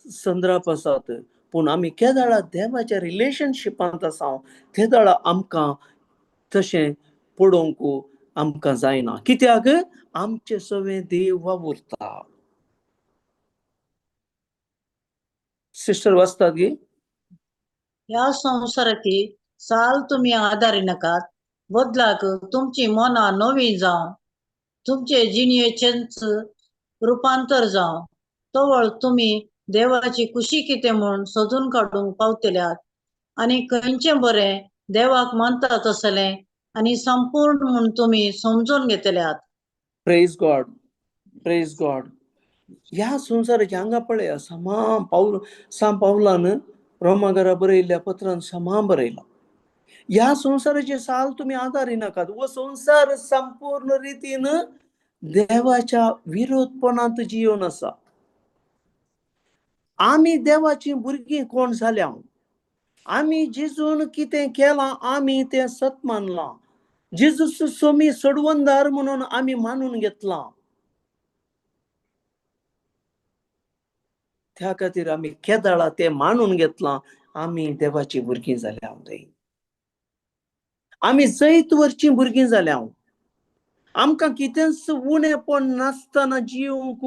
संद्राप आसात, पूण आमी केदाळा देवाच्या रिलेशनशिपांत आसा तेदाळा आमकां तशें पडोवंक आमकां जायना. कित्याक आमचे सगळें देव वावुरता. सिस्टर वाचतात गी? ह्या संवसाराची साल तुमी आदारी नाकात, बदलाक तुमची मनां नवीं जावं, तुमचे जिणयेचेंच रुपांतर जावं, तवळ तुमी देवाची खुशी कितें म्हूण सोदून काडूंक पावतल्यात आनी खंयचें बरें देवाक मानता तसलें आनी संपूर्ण म्हूण तुमी समजून घेतल्यात. Praise God, praise God. ह्या संवसाराच्या हांगा पळया समा पावल सां पावलान रोमा घरा बरयल्ल्या पत्रान समा बरयला. ह्या संवसाराचे साल तुमी आदारी नाकात. हो संवसार संपूर्ण रितीन देवाच्या विरोधपणांत जियोन आसा. आमी देवाची भुरगीं कोण जाल्या, आमी जेजून कितें केलां आमी तें सत मानलां, जेजू सोमी सोडवंदार म्हणून आमी मानून घेतलां. त्या खातीर आमी केदाळा तें मानून घेतलां, आमी देवाची भुरगीं जाल्या. आमी जैत वरचीं भुरगीं जाल्या. आमकां कितेंच उणेपण नासतना जिवंक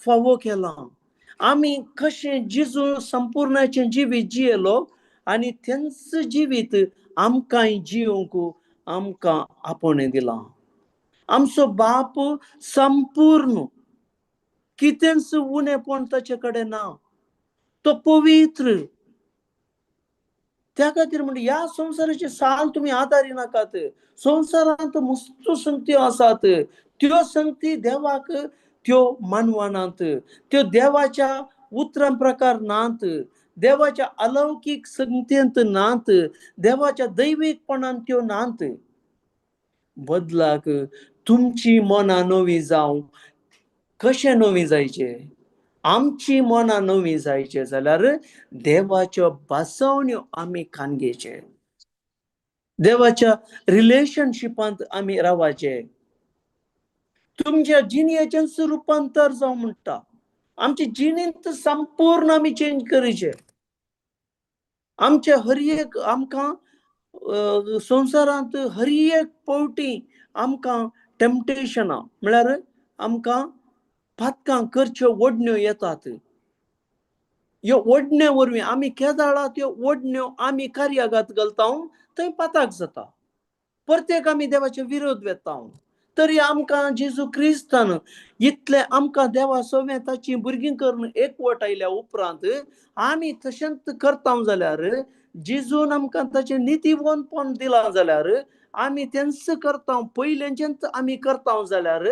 फावो केलां. आमी कशें जेजू संपूर्णाचें जिवीत जियेलो आनी तेंच जिवीत आमकांय जिवंक आमकां आपोवणें दिलां. आमचो बाप संपूर्ण, कितेंच उणेपण ताचे कडेन ना, तो पवित्र. त्या खातीर म्हणटा ह्या संवसाराची साल तुमी आदारी नाकात. संवसारांत मस्त संगत्यो आसात, त्यो संगती देवाक त्यो मानवनात, त्यो देवाच्या उतरां प्रकार नात, देवाच्या अलौकीक संगतेंत नात, देवाच्या दैवीकपणान त्यो नात. बदलाक तुमची मनां नवी जावं. कशें नवी जायचे? आमची मनां नवी जायचे जाल्यार देवाच्यो भासवण्यो आमी कान घेवचे, देवाच्या रिलेशनशिपांत आमी रावाचे. तुमच्या जिणेचेंच रुपांतर जावं म्हणटा. आमचे जिणेंत संपूर्ण आमी चेंज करीचे. आमचे हर एक आमकां संवसारांत हर एक पावटी आमकां टेम्पटेशनां म्हळ्यार आमकां पातकां करच्यो ओडण्यो येतात. ह्यो ओडण्यो वरवीं आमी केदाळा त्यो ओडण्यो आमी कार्यागात घालता थंय पाताक जाता. प्रत्येक आमी देवाचे विरोध वेता. तरी आमकां जेजू क्रिस्तान इतलें आमकां देवा सवें ताची भुरगीं करून एकवट आयल्या उपरांत आमी तशेंच करता जाल्यार, जेजून आमकां ताचें नितीवंतपण दिलां जाल्यार, आमी तेंच करता, पयलेंचेंच आमी करता जाल्यार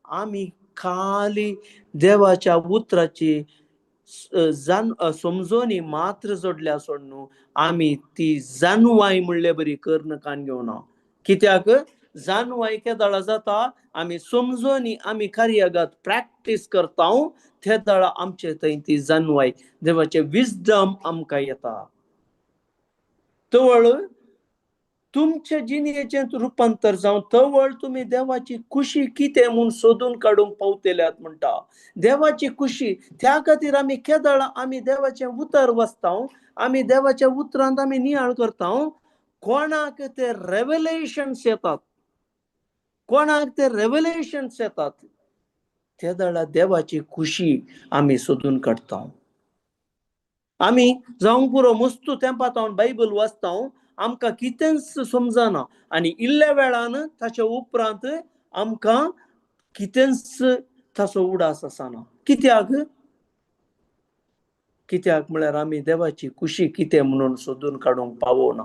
आमी खाली देवाच्या उतराची समजोनी मात्र जोडल्या सोडून आमी ती जाणवाय म्हणले बरी कर्ण कान घेवना. कित्याक जाणवाय केदाळा जाता? आमी समजोनी आमी कार्यागात प्रॅक्टीस करता ते दाळा आमचे थंय ती जाणवाय देवाचे विजडम आमकां येता. तवळ तुमचे जिणेचें रुपांतर जावं, तवळ तुमी देवाची खुशी कितें म्हूण सोदून काडूंक पावतल्यात म्हणटा. देवाची खुशी त्या खातीर आमी केदळा आमी देवाचें उतर वाचता, आमी देवाच्या उतरांत आमी नियाळ करता. कोणाक ते रेवलेशन्स येतात, कोणाक ते रेवलेशन्स येतात ते दळा देवाची खुशी आमी सोदून काडटा. आमी जावंक पुरो मस्तू तेंपात बायबल वाचता, आमकां कितेंच समजना आनी इल्ल्या वेळान ताच्या उपरांत आमकां कितेंच ताचो उडास आसना. कित्याक? कित्याक म्हळ्यार आमी देवाची खुशी कितें म्हणून सोदून काडूंक पावना.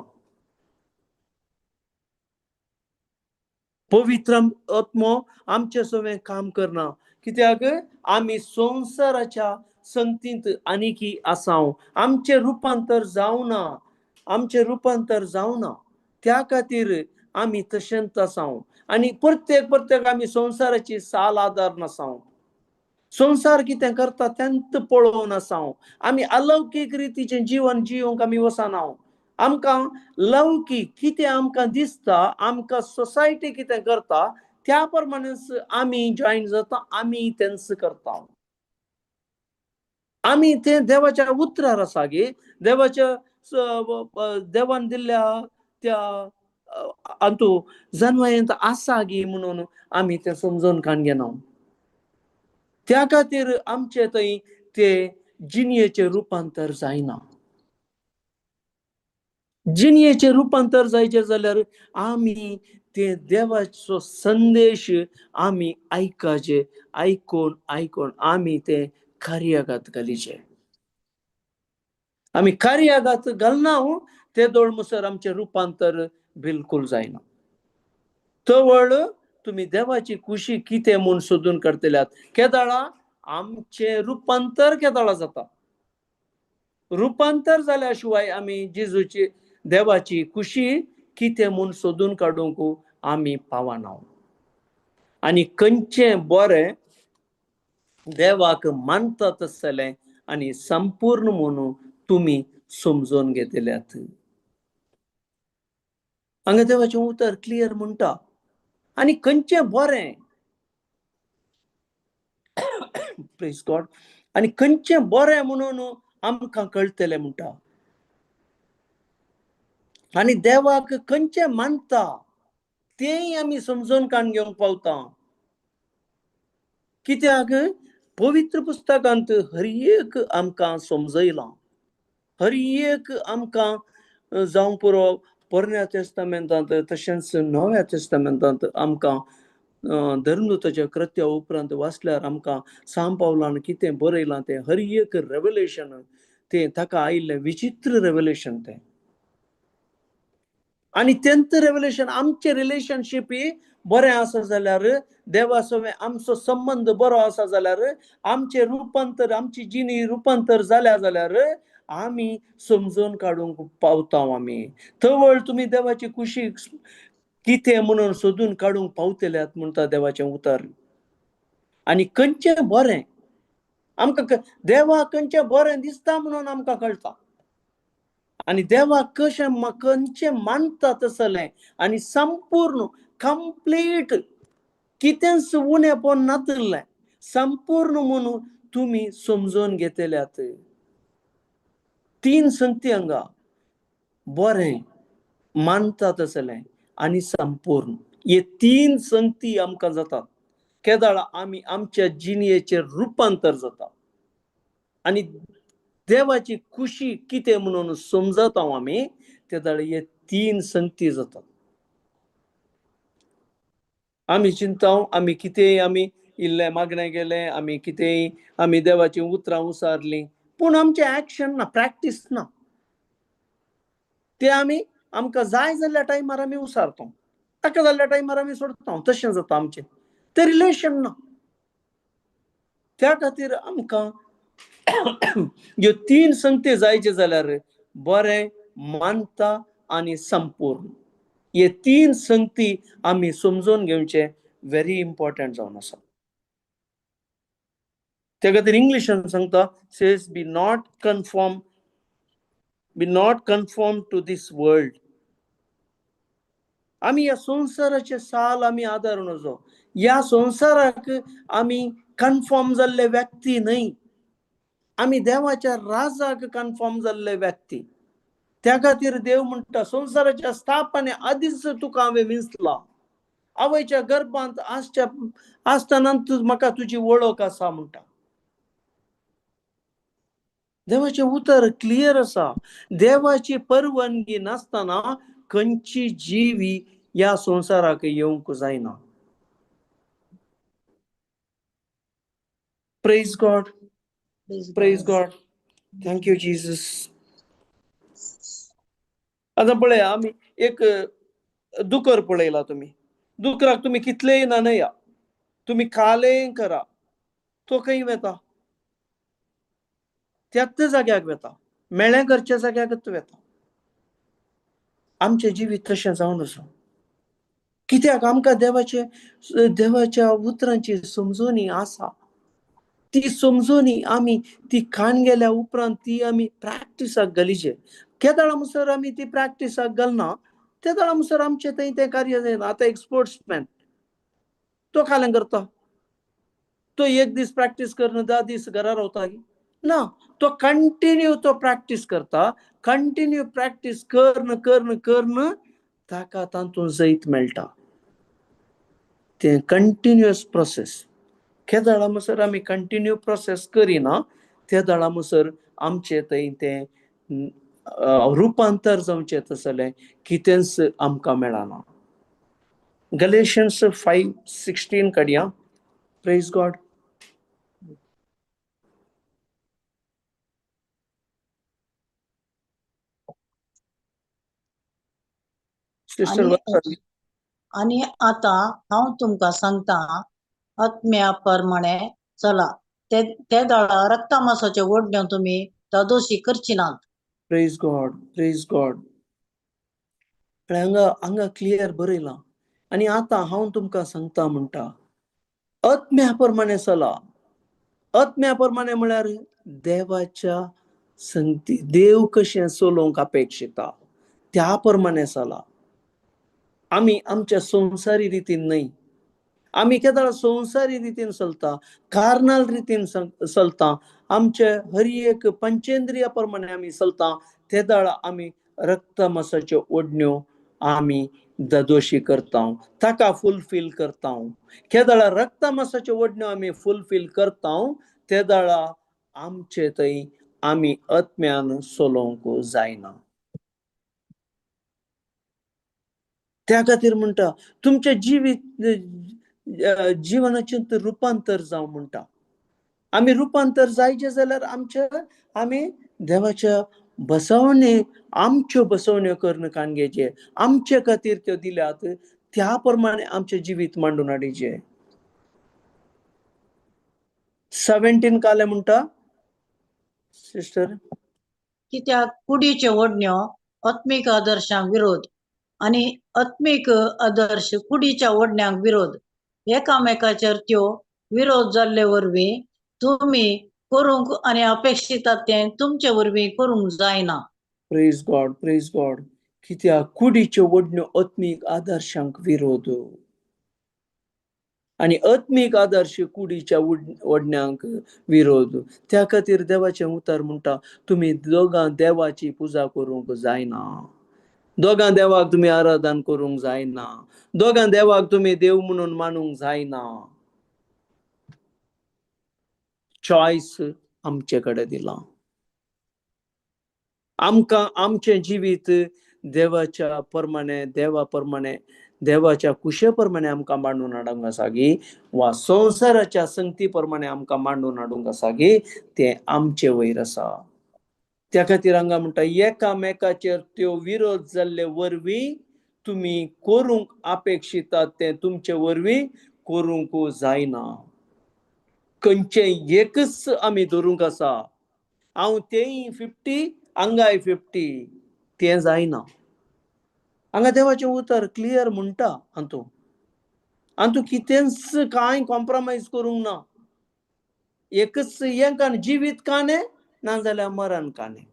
पवित्र आत्मो आमचे सवें काम करना. कित्याक? आमी संवसाराच्या संगतींत आनीकी आसाव, आमचें रुपांतर जावना, आमचें रुपांतर जावना. त्या खातीर आमी तशेंच आसाव आनी प्रत्येक प्रत्येक आमी संवसाराची साल आदार नासाव. संवसार कितें करता तेंच पळोवन आसाव. आमी अलौकीक रितीचें जिवन जिवंक आमी वचना. आमकां लौकीक कितें आमकां दिसता, आमकां सोसायटी कितें करता त्या प्रमाणेच आमी जॉयन जाता, आमी तेंच करता. आमी तें देवाच्या उतरार आसा गे, देवाच्या देवान दिल्ल्या त्या अंतू जनवायेंत आसा गी म्हणून आमी तें समजून काण घेना. त्या खातीर आमचे थंय ते जिणयेचें रुपांतर जायना. जिणयेचें रुपांतर जायचें जाल्यार आमी ते देवाचो संदेश आमी आयकाचे, आयकून आयकून आमी ते कार्यागात घालीचे. आमी कार्यागात घालना ते दोळ मुसर आमचें रुपांतर बिलकूल जायना. तवळ तुमी देवाची खुशी कितें म्हूण सोदून काडटल्यात. केदाळा आमचें रुपांतर केदाळा जाता. रुपांतर जाल्या शिवाय आमी जेजूची देवाची खुशी कितें म्हूण सोदून काडूंक आमी पावना. आनी खंयचें बरें देवाक मानता तसलें आनी संपूर्ण म्हणून तुमी समजून घेतल्यात. हांगा देवाचें उतर क्लियर म्हणटा आनी खंयचें बरें, प्रेज गॉड, आनी खंयचें बरें म्हणून आमकां कळटलें म्हणटा. आनी देवाक खंयचें मानता तेंय आमी समजून काडून घेवंक पावता. कित्याक पवित्र पुस्तकांत हर एक आमकां समजयलां, हर एक आमकां जावं पुरो पोरण्या तेस्तामेंतांत तशेंच नव्या तेस्तामेंतांत आमकां धर्मदूताच्या कृत्या उपरांत वाचल्यार आमकां सांव पावलान कितें बरयलां तें हर एक रेवलेशन तें ताका आयिल्लें विचित्र रेवलेशन तें. आनी तेंच रेवलेशन आमचें रिलेशनशीप बरें आसा जाल्यार, देवा सवें आमचो संबंद बरो आसा जाल्यार, आमचें रुपांतर आमची जिणी रुपांतर जाल्या जाल्यार आमी समजून काडूंक पावता. आमी तवळ तुमी देवाची कुशी कितें म्हणून सोदून काडूंक पावतल्यात म्हणटा देवाचें उतर. आनी खंयचें बरें आमकां देवाक खंयचें बरें दिसता म्हणून आमकां कळटा. आनी देवाक कशें खंयचें मानता तसलें आनी संपूर्ण कंप्लीट कितेंच उणेपण नातिल्लें संपूर्ण म्हणून तुमी समजून घेतल्यात. तीन संगती हांगा बरें मानता तसलें आनी संपूर्ण, हे तीन संगती आमकां जातात केदाळा आमी आमच्या जिणयेचेर रुपांतर जाता आनी देवाची खुशी कितें म्हणून समजता आमी तेदाळ हे तीन संगती जातात. आमी चिंता आमी कितेंय आमी इल्लें मागणें गेलें, आमी कितेंय आमी देवाचीं उतरां उसारलीं, पूण आमचें एक्शन ना, प्रॅक्टीस ना. ते आमी आमकां जाय जाल्ल्या टायमार आमी उसारता, ताका जाल्ल्या टायमार आमी सोडता, तशें जाता आमचें तें रिलेशन ना. त्या खातीर आमकां ह्यो तीन संगती जायचे जाल्यार बरें मानता आनी संपूर्ण हे तीन संगती आमी समजून घेवचे व्हेरी इम्पॉर्टंट जावन आसा. त्या खातीर इंग्लिशान सांगता, says be not conform, be not conform to this world. आमी ह्या संवसाराचे साल आमी आदारून वचो, ह्या संवसाराक आमी कन्फर्म जाल्ले व्यक्ती न्हय, आमी देवाच्या राजाक कन्फर्म जाल्ले व्यक्ती. त्या खातीर देव म्हणटा संवसाराच्या स्थापने आदींच तुका हांवें विंचला, आवयच्या गर्भांत आसच्या आसतना म्हाका तुजी वळख आसा म्हणटा. देवाचें उतर क्लियर आसा, देवाची परवानगी नासतना खंयची जिवी ह्या संवसाराक येवंक जायना. Praise God, praise God, thank you Jesus. आतां पळया आमी एक दुकर पळयला, तुमी दुकराक तुमी कितलेय न्हाणया, तुमी कालेय करा, तो खंय वेता? त्याच जाग्याक वेता, मेळ्ळें करच्या जाग्याकच वेता. आमचें जिवीत तशें जावन आसा. कित्याक आमकां देवाचे देवाच्या उतरांची समजणी आसा, ती समजणी आमी ती खाण गेल्या उपरांत ती आमी प्रॅक्टिसाक घालीचे. केदाळा म्हणसर आमी ती प्रॅक्टिसाक घालना तेदाळा म्हणसर आमचें थंय तें कार्य जायना. आतां एक स्पोर्ट्समॅन तो कालें करता, तो एक दीस प्रॅक्टीस करून 10 दीस घरा रावता ना, तो कंटिन्यू तो प्रॅक्टीस करता, कंटिन्यू प्रॅक्टीस करून करून करून ताका तातूंत जैत मेळटा. तें कंटिन्युअस प्रोसेस. केदाळा म्हणसर आमी कंटिन्यू प्रोसेस करिना ते दाळा म्हणसर आमचें थंय तें रुपांतर जावचें तसलें कितेंच आमकां मेळना. गलेशन्स 5:16 काडया. Praise God. Sister, आनी आतां हांव तुमकां सांगता आत्म्या प्रमाणे चला, ते दळा रक्ता मासाचे ओडण्यो तुमी धादोशी करची नात. Praise God, praise God. हांगा हांगा क्लियर बरयलां आनी आतां हांव तुमकां सांगता म्हणटा आत्म्या प्रमाणे चला. आत्म्या प्रमाणे म्हळ्यार देवाच्या संगती, देव कशें चलोवंक अपेक्षिता त्या प्रमाणे चला. आमी आमच्या संवसारी रितीन न्हय. आमी केदाळ संवसारी रितीन चलता, कार्नल रितीन चलता, आमचे हर एक पंचेंद्रिया प्रमाणे आमी चलता, तेदाळ आमी रक्तमासाच्यो ओडण्यो आमी ददोशी करता, ताका फुलफील करता. केदाळा रक्तमासाच्यो ओडण्यो आमी फुलफील करता, तेदाळा आमचे थंय आमी आत्म्यान चलोवंक जायना. त्या खातीर म्हणटा तुमचें जिवीत जिवनाचें रुपांतर जावं म्हणटा. आमी रुपांतर जायचें जाल्यार आमच्या आमी देवाच्या बसवणे, आमच्यो बसवण्यो करून काणगेचे, आमचे खातीर त्यो दिल्यात त्या प्रमाणे आमचें जिवीत मांडून हाडीचें. 17 काले म्हणटा सिस्टर, कित्याक कुडीच्यो ओडण्यो आत्मीक आदर्शांक विरोध आनी आत्मीक आदर्श कुडीच्या ओडण्यांक विरोध, एकामेकाचेर त्यो विरोध जाल्ले वरवीं तुमी करूंक आनी अपेक्षितात तें तुमचे वरवीं करूंक जायना. प्रेज गॉड, प्रेज गॉड. कित्याक कुडीच्यो ओडण्यो आत्मीक आदर्शांक विरोध आनी आत्मीक आदर्श कुडीच्या ओडण्यांक विरोध. त्या खातीर देवाचें उतर म्हणटा तुमी दोगां देवाची पुजा करूंक जायना, दोगां देवाक तुमी आराधन करूंक जायना, दोगां देवाक तुमी देव म्हणून मानूंक जायना. चॉयस आमचे कडेन दिलां. आमकां आमचें जिवीत देवाच्या प्रमाणे, देवा प्रमाणे, देवाच्या कुशे प्रमाणे आमकां मांडून हाडूंक आसा गी वा संवसाराच्या संगती प्रमाणे आमकां मांडून हाडूंक आसा गी, तें आमचे वयर आसा. त्या खातीर हांगा म्हणटा एकामेकाचेर त्यो विरोध जाल्ले वरवीं तुमी करूंक अपेक्षितात तें तुमचे वरवीं करूंक जायना. खंयचें एकच आमी धरूंक आसा, हांव तेय 50 हांगाय 50, तें जायना. हांगा देवाचें उतर क्लियर म्हणटा हातूंत, हातूंत कितेंच कांय कॉम्प्रोमायज करूंक ना. एकच हें कान जिवीत काणें नाजाल्यार मरण काणें.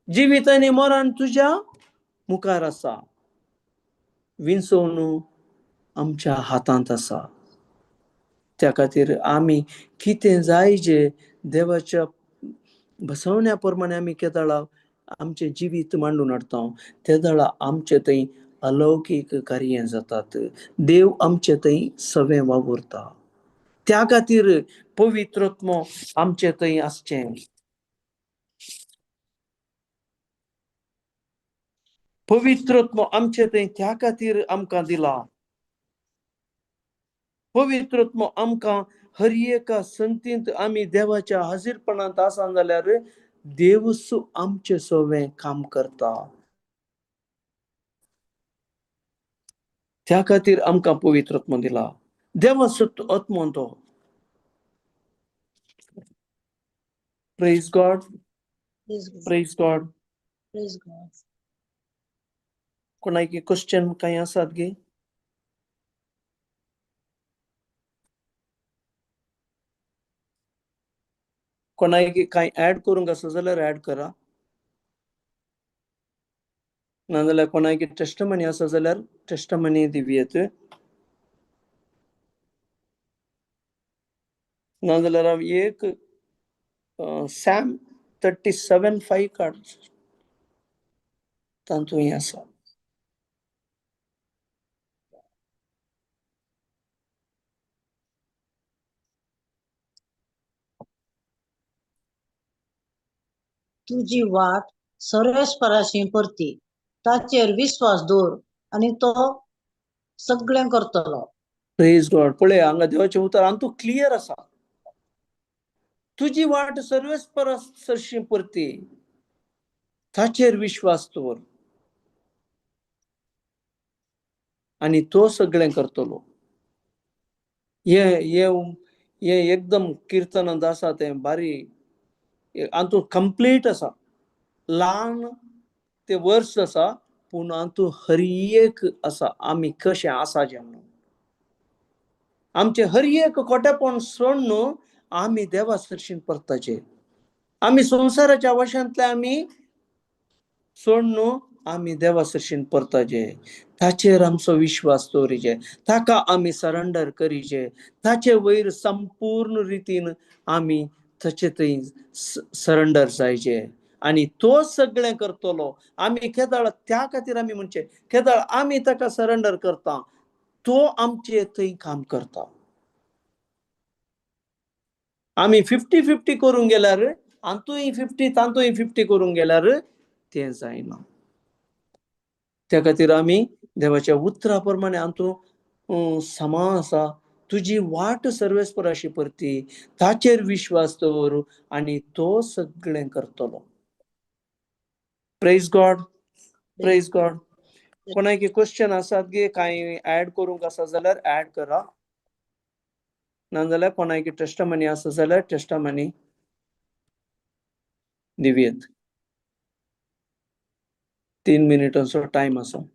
जिवीत आनी मरण तुज्या मुखार आसा, विंचवणू आमच्या हातांत आसा. त्या खातीर आमी कितें जाय जे देवाच्या बसवण्या प्रमाणे आमी केदळा आमचें जिवीत मांडून हाडटा, तेदळा आमचे थंय अलौकीक कार्यां जातात, देव आमचे थंय सवें वावुरता. त्या खातीर पवित्रत्म आमचे थंय आसचें. पवित्रत्म आमचे थंय त्या खातीर आमकां दिला. पवित्रत्म आमकां हर एका संगतींत आमी देवाच्या हाजीरपणांत आसा जाल्यार देवूच आमचे सवें काम करता. त्या खातीर आमकां पवित्रत्म दिला. देवाचो आत्मो तो. Praise God, praise God, praise God. कोणाक क्वेश्चन कांय आसात गे? कोणाक कांय ऍड करूंक आसा जाल्यार ऍड करा, नाजाल्यार कोणाक टेस्टमनी आसा जाल्यार टेस्टमनी दिवयेत, नाजाल्यार हांव एक सॅम 37:5 काड, तातूंत हें आसा. तुजी वाट सर्वेस्पराशी परती, ताचेर विस्वास दवर आनी तो सगळें करतलो. प्रेज गॉड. पळय हांगा देवाचें उतर आनी तूं क्लियर आसा. तुजी वाट सर्वेस्परा सरशी परती, ताचेर विश्वास दवर आनी तो सगळें करतलो. हे हे हे एकदम किर्तनांत आसा तें बारी, आनी कंप्लीट आसा. ल्हान ते वर्स आसा पूण हातूंत हर एक आसा आमी कशें आसा जें म्हणून. आमचे हर एक खोटेपण सोडून आमी देवा सरशीन परताचे. आमी संवसाराच्या वशांतले आमी सोडून आमी देवा सरशीन परताचे. ताचेर आमचो विश्वास दवरिचे, ताका आमी सरंडर करीचे, ताचे वयर संपूर्ण रितीन आमी ताचे थंय सरंडर जायचे आनी तो सगळें करतलो. आमी केदळ त्या खातीर आमी म्हणचे केदळ आमी ताका सरंडर करता, तो आमचे थंय काम करता. आमी 50-50 करूंक गेल्यार, आंतूय 50 तांतूय 50 करूंक गेल्यार तें जायना. त्या खातीर आमी देवाच्या उतरा प्रमाणे आंतू समा आसा, तुजी वाट सर्वेस्पराशी परती, ताचेर विश्वास दवर आनी तो सगळें करतलो. Praise God, praise God. कोणाक क्वेश्चन आसात गे, कांय ऍड करूंक आसा जाल्यार ऍड करा, नाजाल्यार कोणाक टेस्टमनी आसा जाल्यार टेस्टमनी दिवयेत. 3 मिनिटांचो टायम आसा.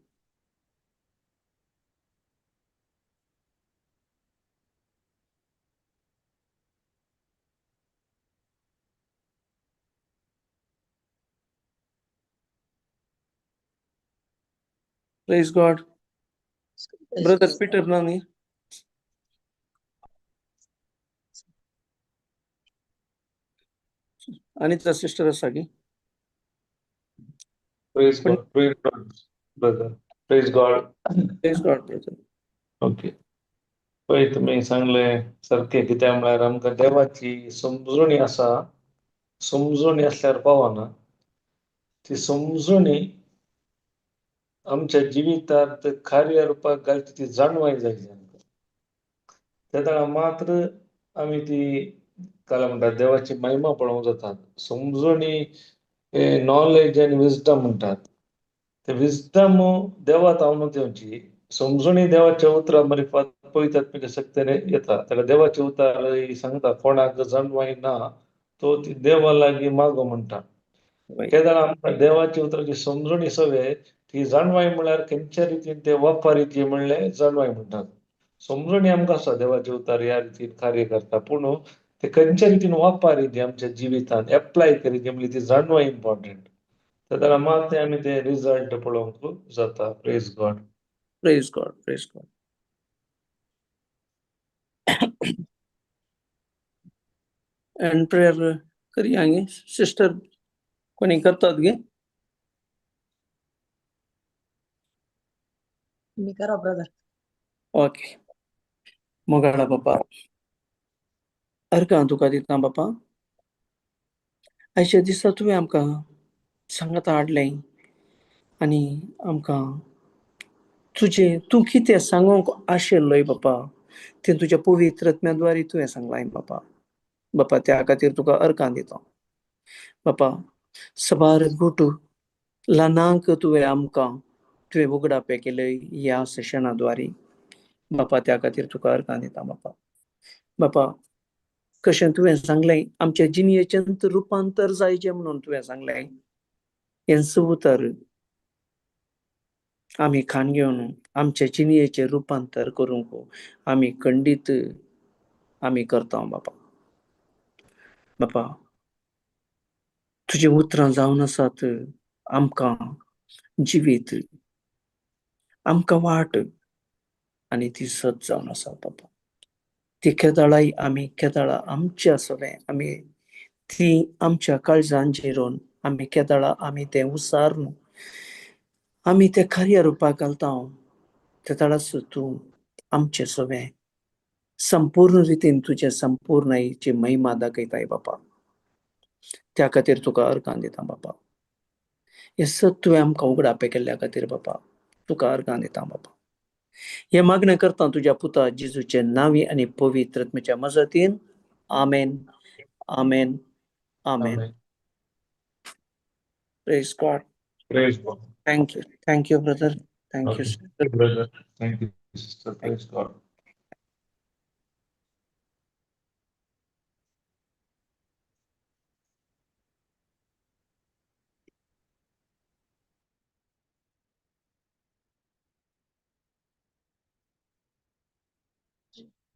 Praise God. Brother Peter ना न्ही? अनिता सिस्टर आसा की? Praise God, praise God, brother. Praise God. Praise God, brother. Okay. पळय तुमी सांगलें सारकें, कित्याक म्हळ्यार आमकां देवाची समजणी आसा, समजणी आसल्यार पावना. ती समजणी आमच्या जिवितांत कार्य रुपाक घालची ती जाणवाय जाय आमकां. तेन्ना मात्र आमी ती काय म्हणटात देवाची महिमा पळोवंक जाता. समजणी नॉलेज आनी विजडम म्हणटात, ते विजडम देवा तावन येवची. समजणी देवाच्या उतरा मारिफात पवित्र आत्म्याच्या शक्तीने येता. ताका देवाचे उतर सांगता, कोणाक जाणवाय ना तो ती देवा लागीं मागो म्हणटा. केदळा आमकां देवाच्या उतराची समजणी सवे ती जाणवाय म्हळ्यार खंयच्या रितीन ते वापरीची म्हणलें जाणवाय म्हणटात. समजणी आमकां आसा देवाचे उतर ह्या रितीन कार्य करता, पूण ते खंयच्या रितीन वापरीची आमच्या जिवितांत एप्लाय करीची म्हणली ती जाणवाय इम्पॉर्टंट. तेन्ना मात ते आमी ते रिजल्ट पळोवंक जाता. Praise God. Praise God, praise God. And prayer करया गे सिस्टर, कोणी करतात गे? तुम्ही करा ब्रदर. ओके. मोगाळा बापा, अर्कां तुका दिता बापा. आयच्या दिसा तुवें आमकां सांगाता हाडलें आनी आमकां तुजें तूं कितें सांगूंक आशिल्लोय बापा, तें तुज्या पवित्र आत्म्या तुवें सांगलां बापा. बापा त्या खातीर तुका अर्कां दिता बापा. सबार गुट ल्हानांक तुवें आमकां तुवें उगडापें केलें ह्या सेशना द्वारे बापा, त्या खातीर तुका अर्कां दिता बापा. बापा कशें तुवें सांगलें आमच्या जिणेचें रुपांतर जायचें म्हणून तुवें सांगलें, हेंच उतर आमी खाण घेवन आमच्या जिणेचें रुपांतर करूंक आमी खंडीत आमी करता बापा. बापा तुजीं उतरां जावन आसात आमकां जिवीत, आमकां वाट आनी ती सत जावन आसा बापा. ती केदळाय आमी केदळा आमच्या सगळें आमी ती आमच्या काळजान जिरोवन आमी केदळा आमी तें उसारून आमी तें खऱ्या रुपाक घालता, तेदळाच तूं आमचें सगळें संपूर्ण रितीन तुजें संपूर्णायेची महिमा दाखयताय बापा. त्या खातीर तुका अर्कां दिता बापा. हें सत तुवें आमकां उगडापें केल्ल्या खातीर बापा तुका अर्कां दिता बापा. हे मागणें करता तुज्या पुता जेजूचे नांवी आनी पवित्र आत्म्याच्या मजतीन. आमेन, आमेन, आमेन. Praise God. Praise God. Thank you, thank you brother, thank you. Brother. Thank you sister. Praise God.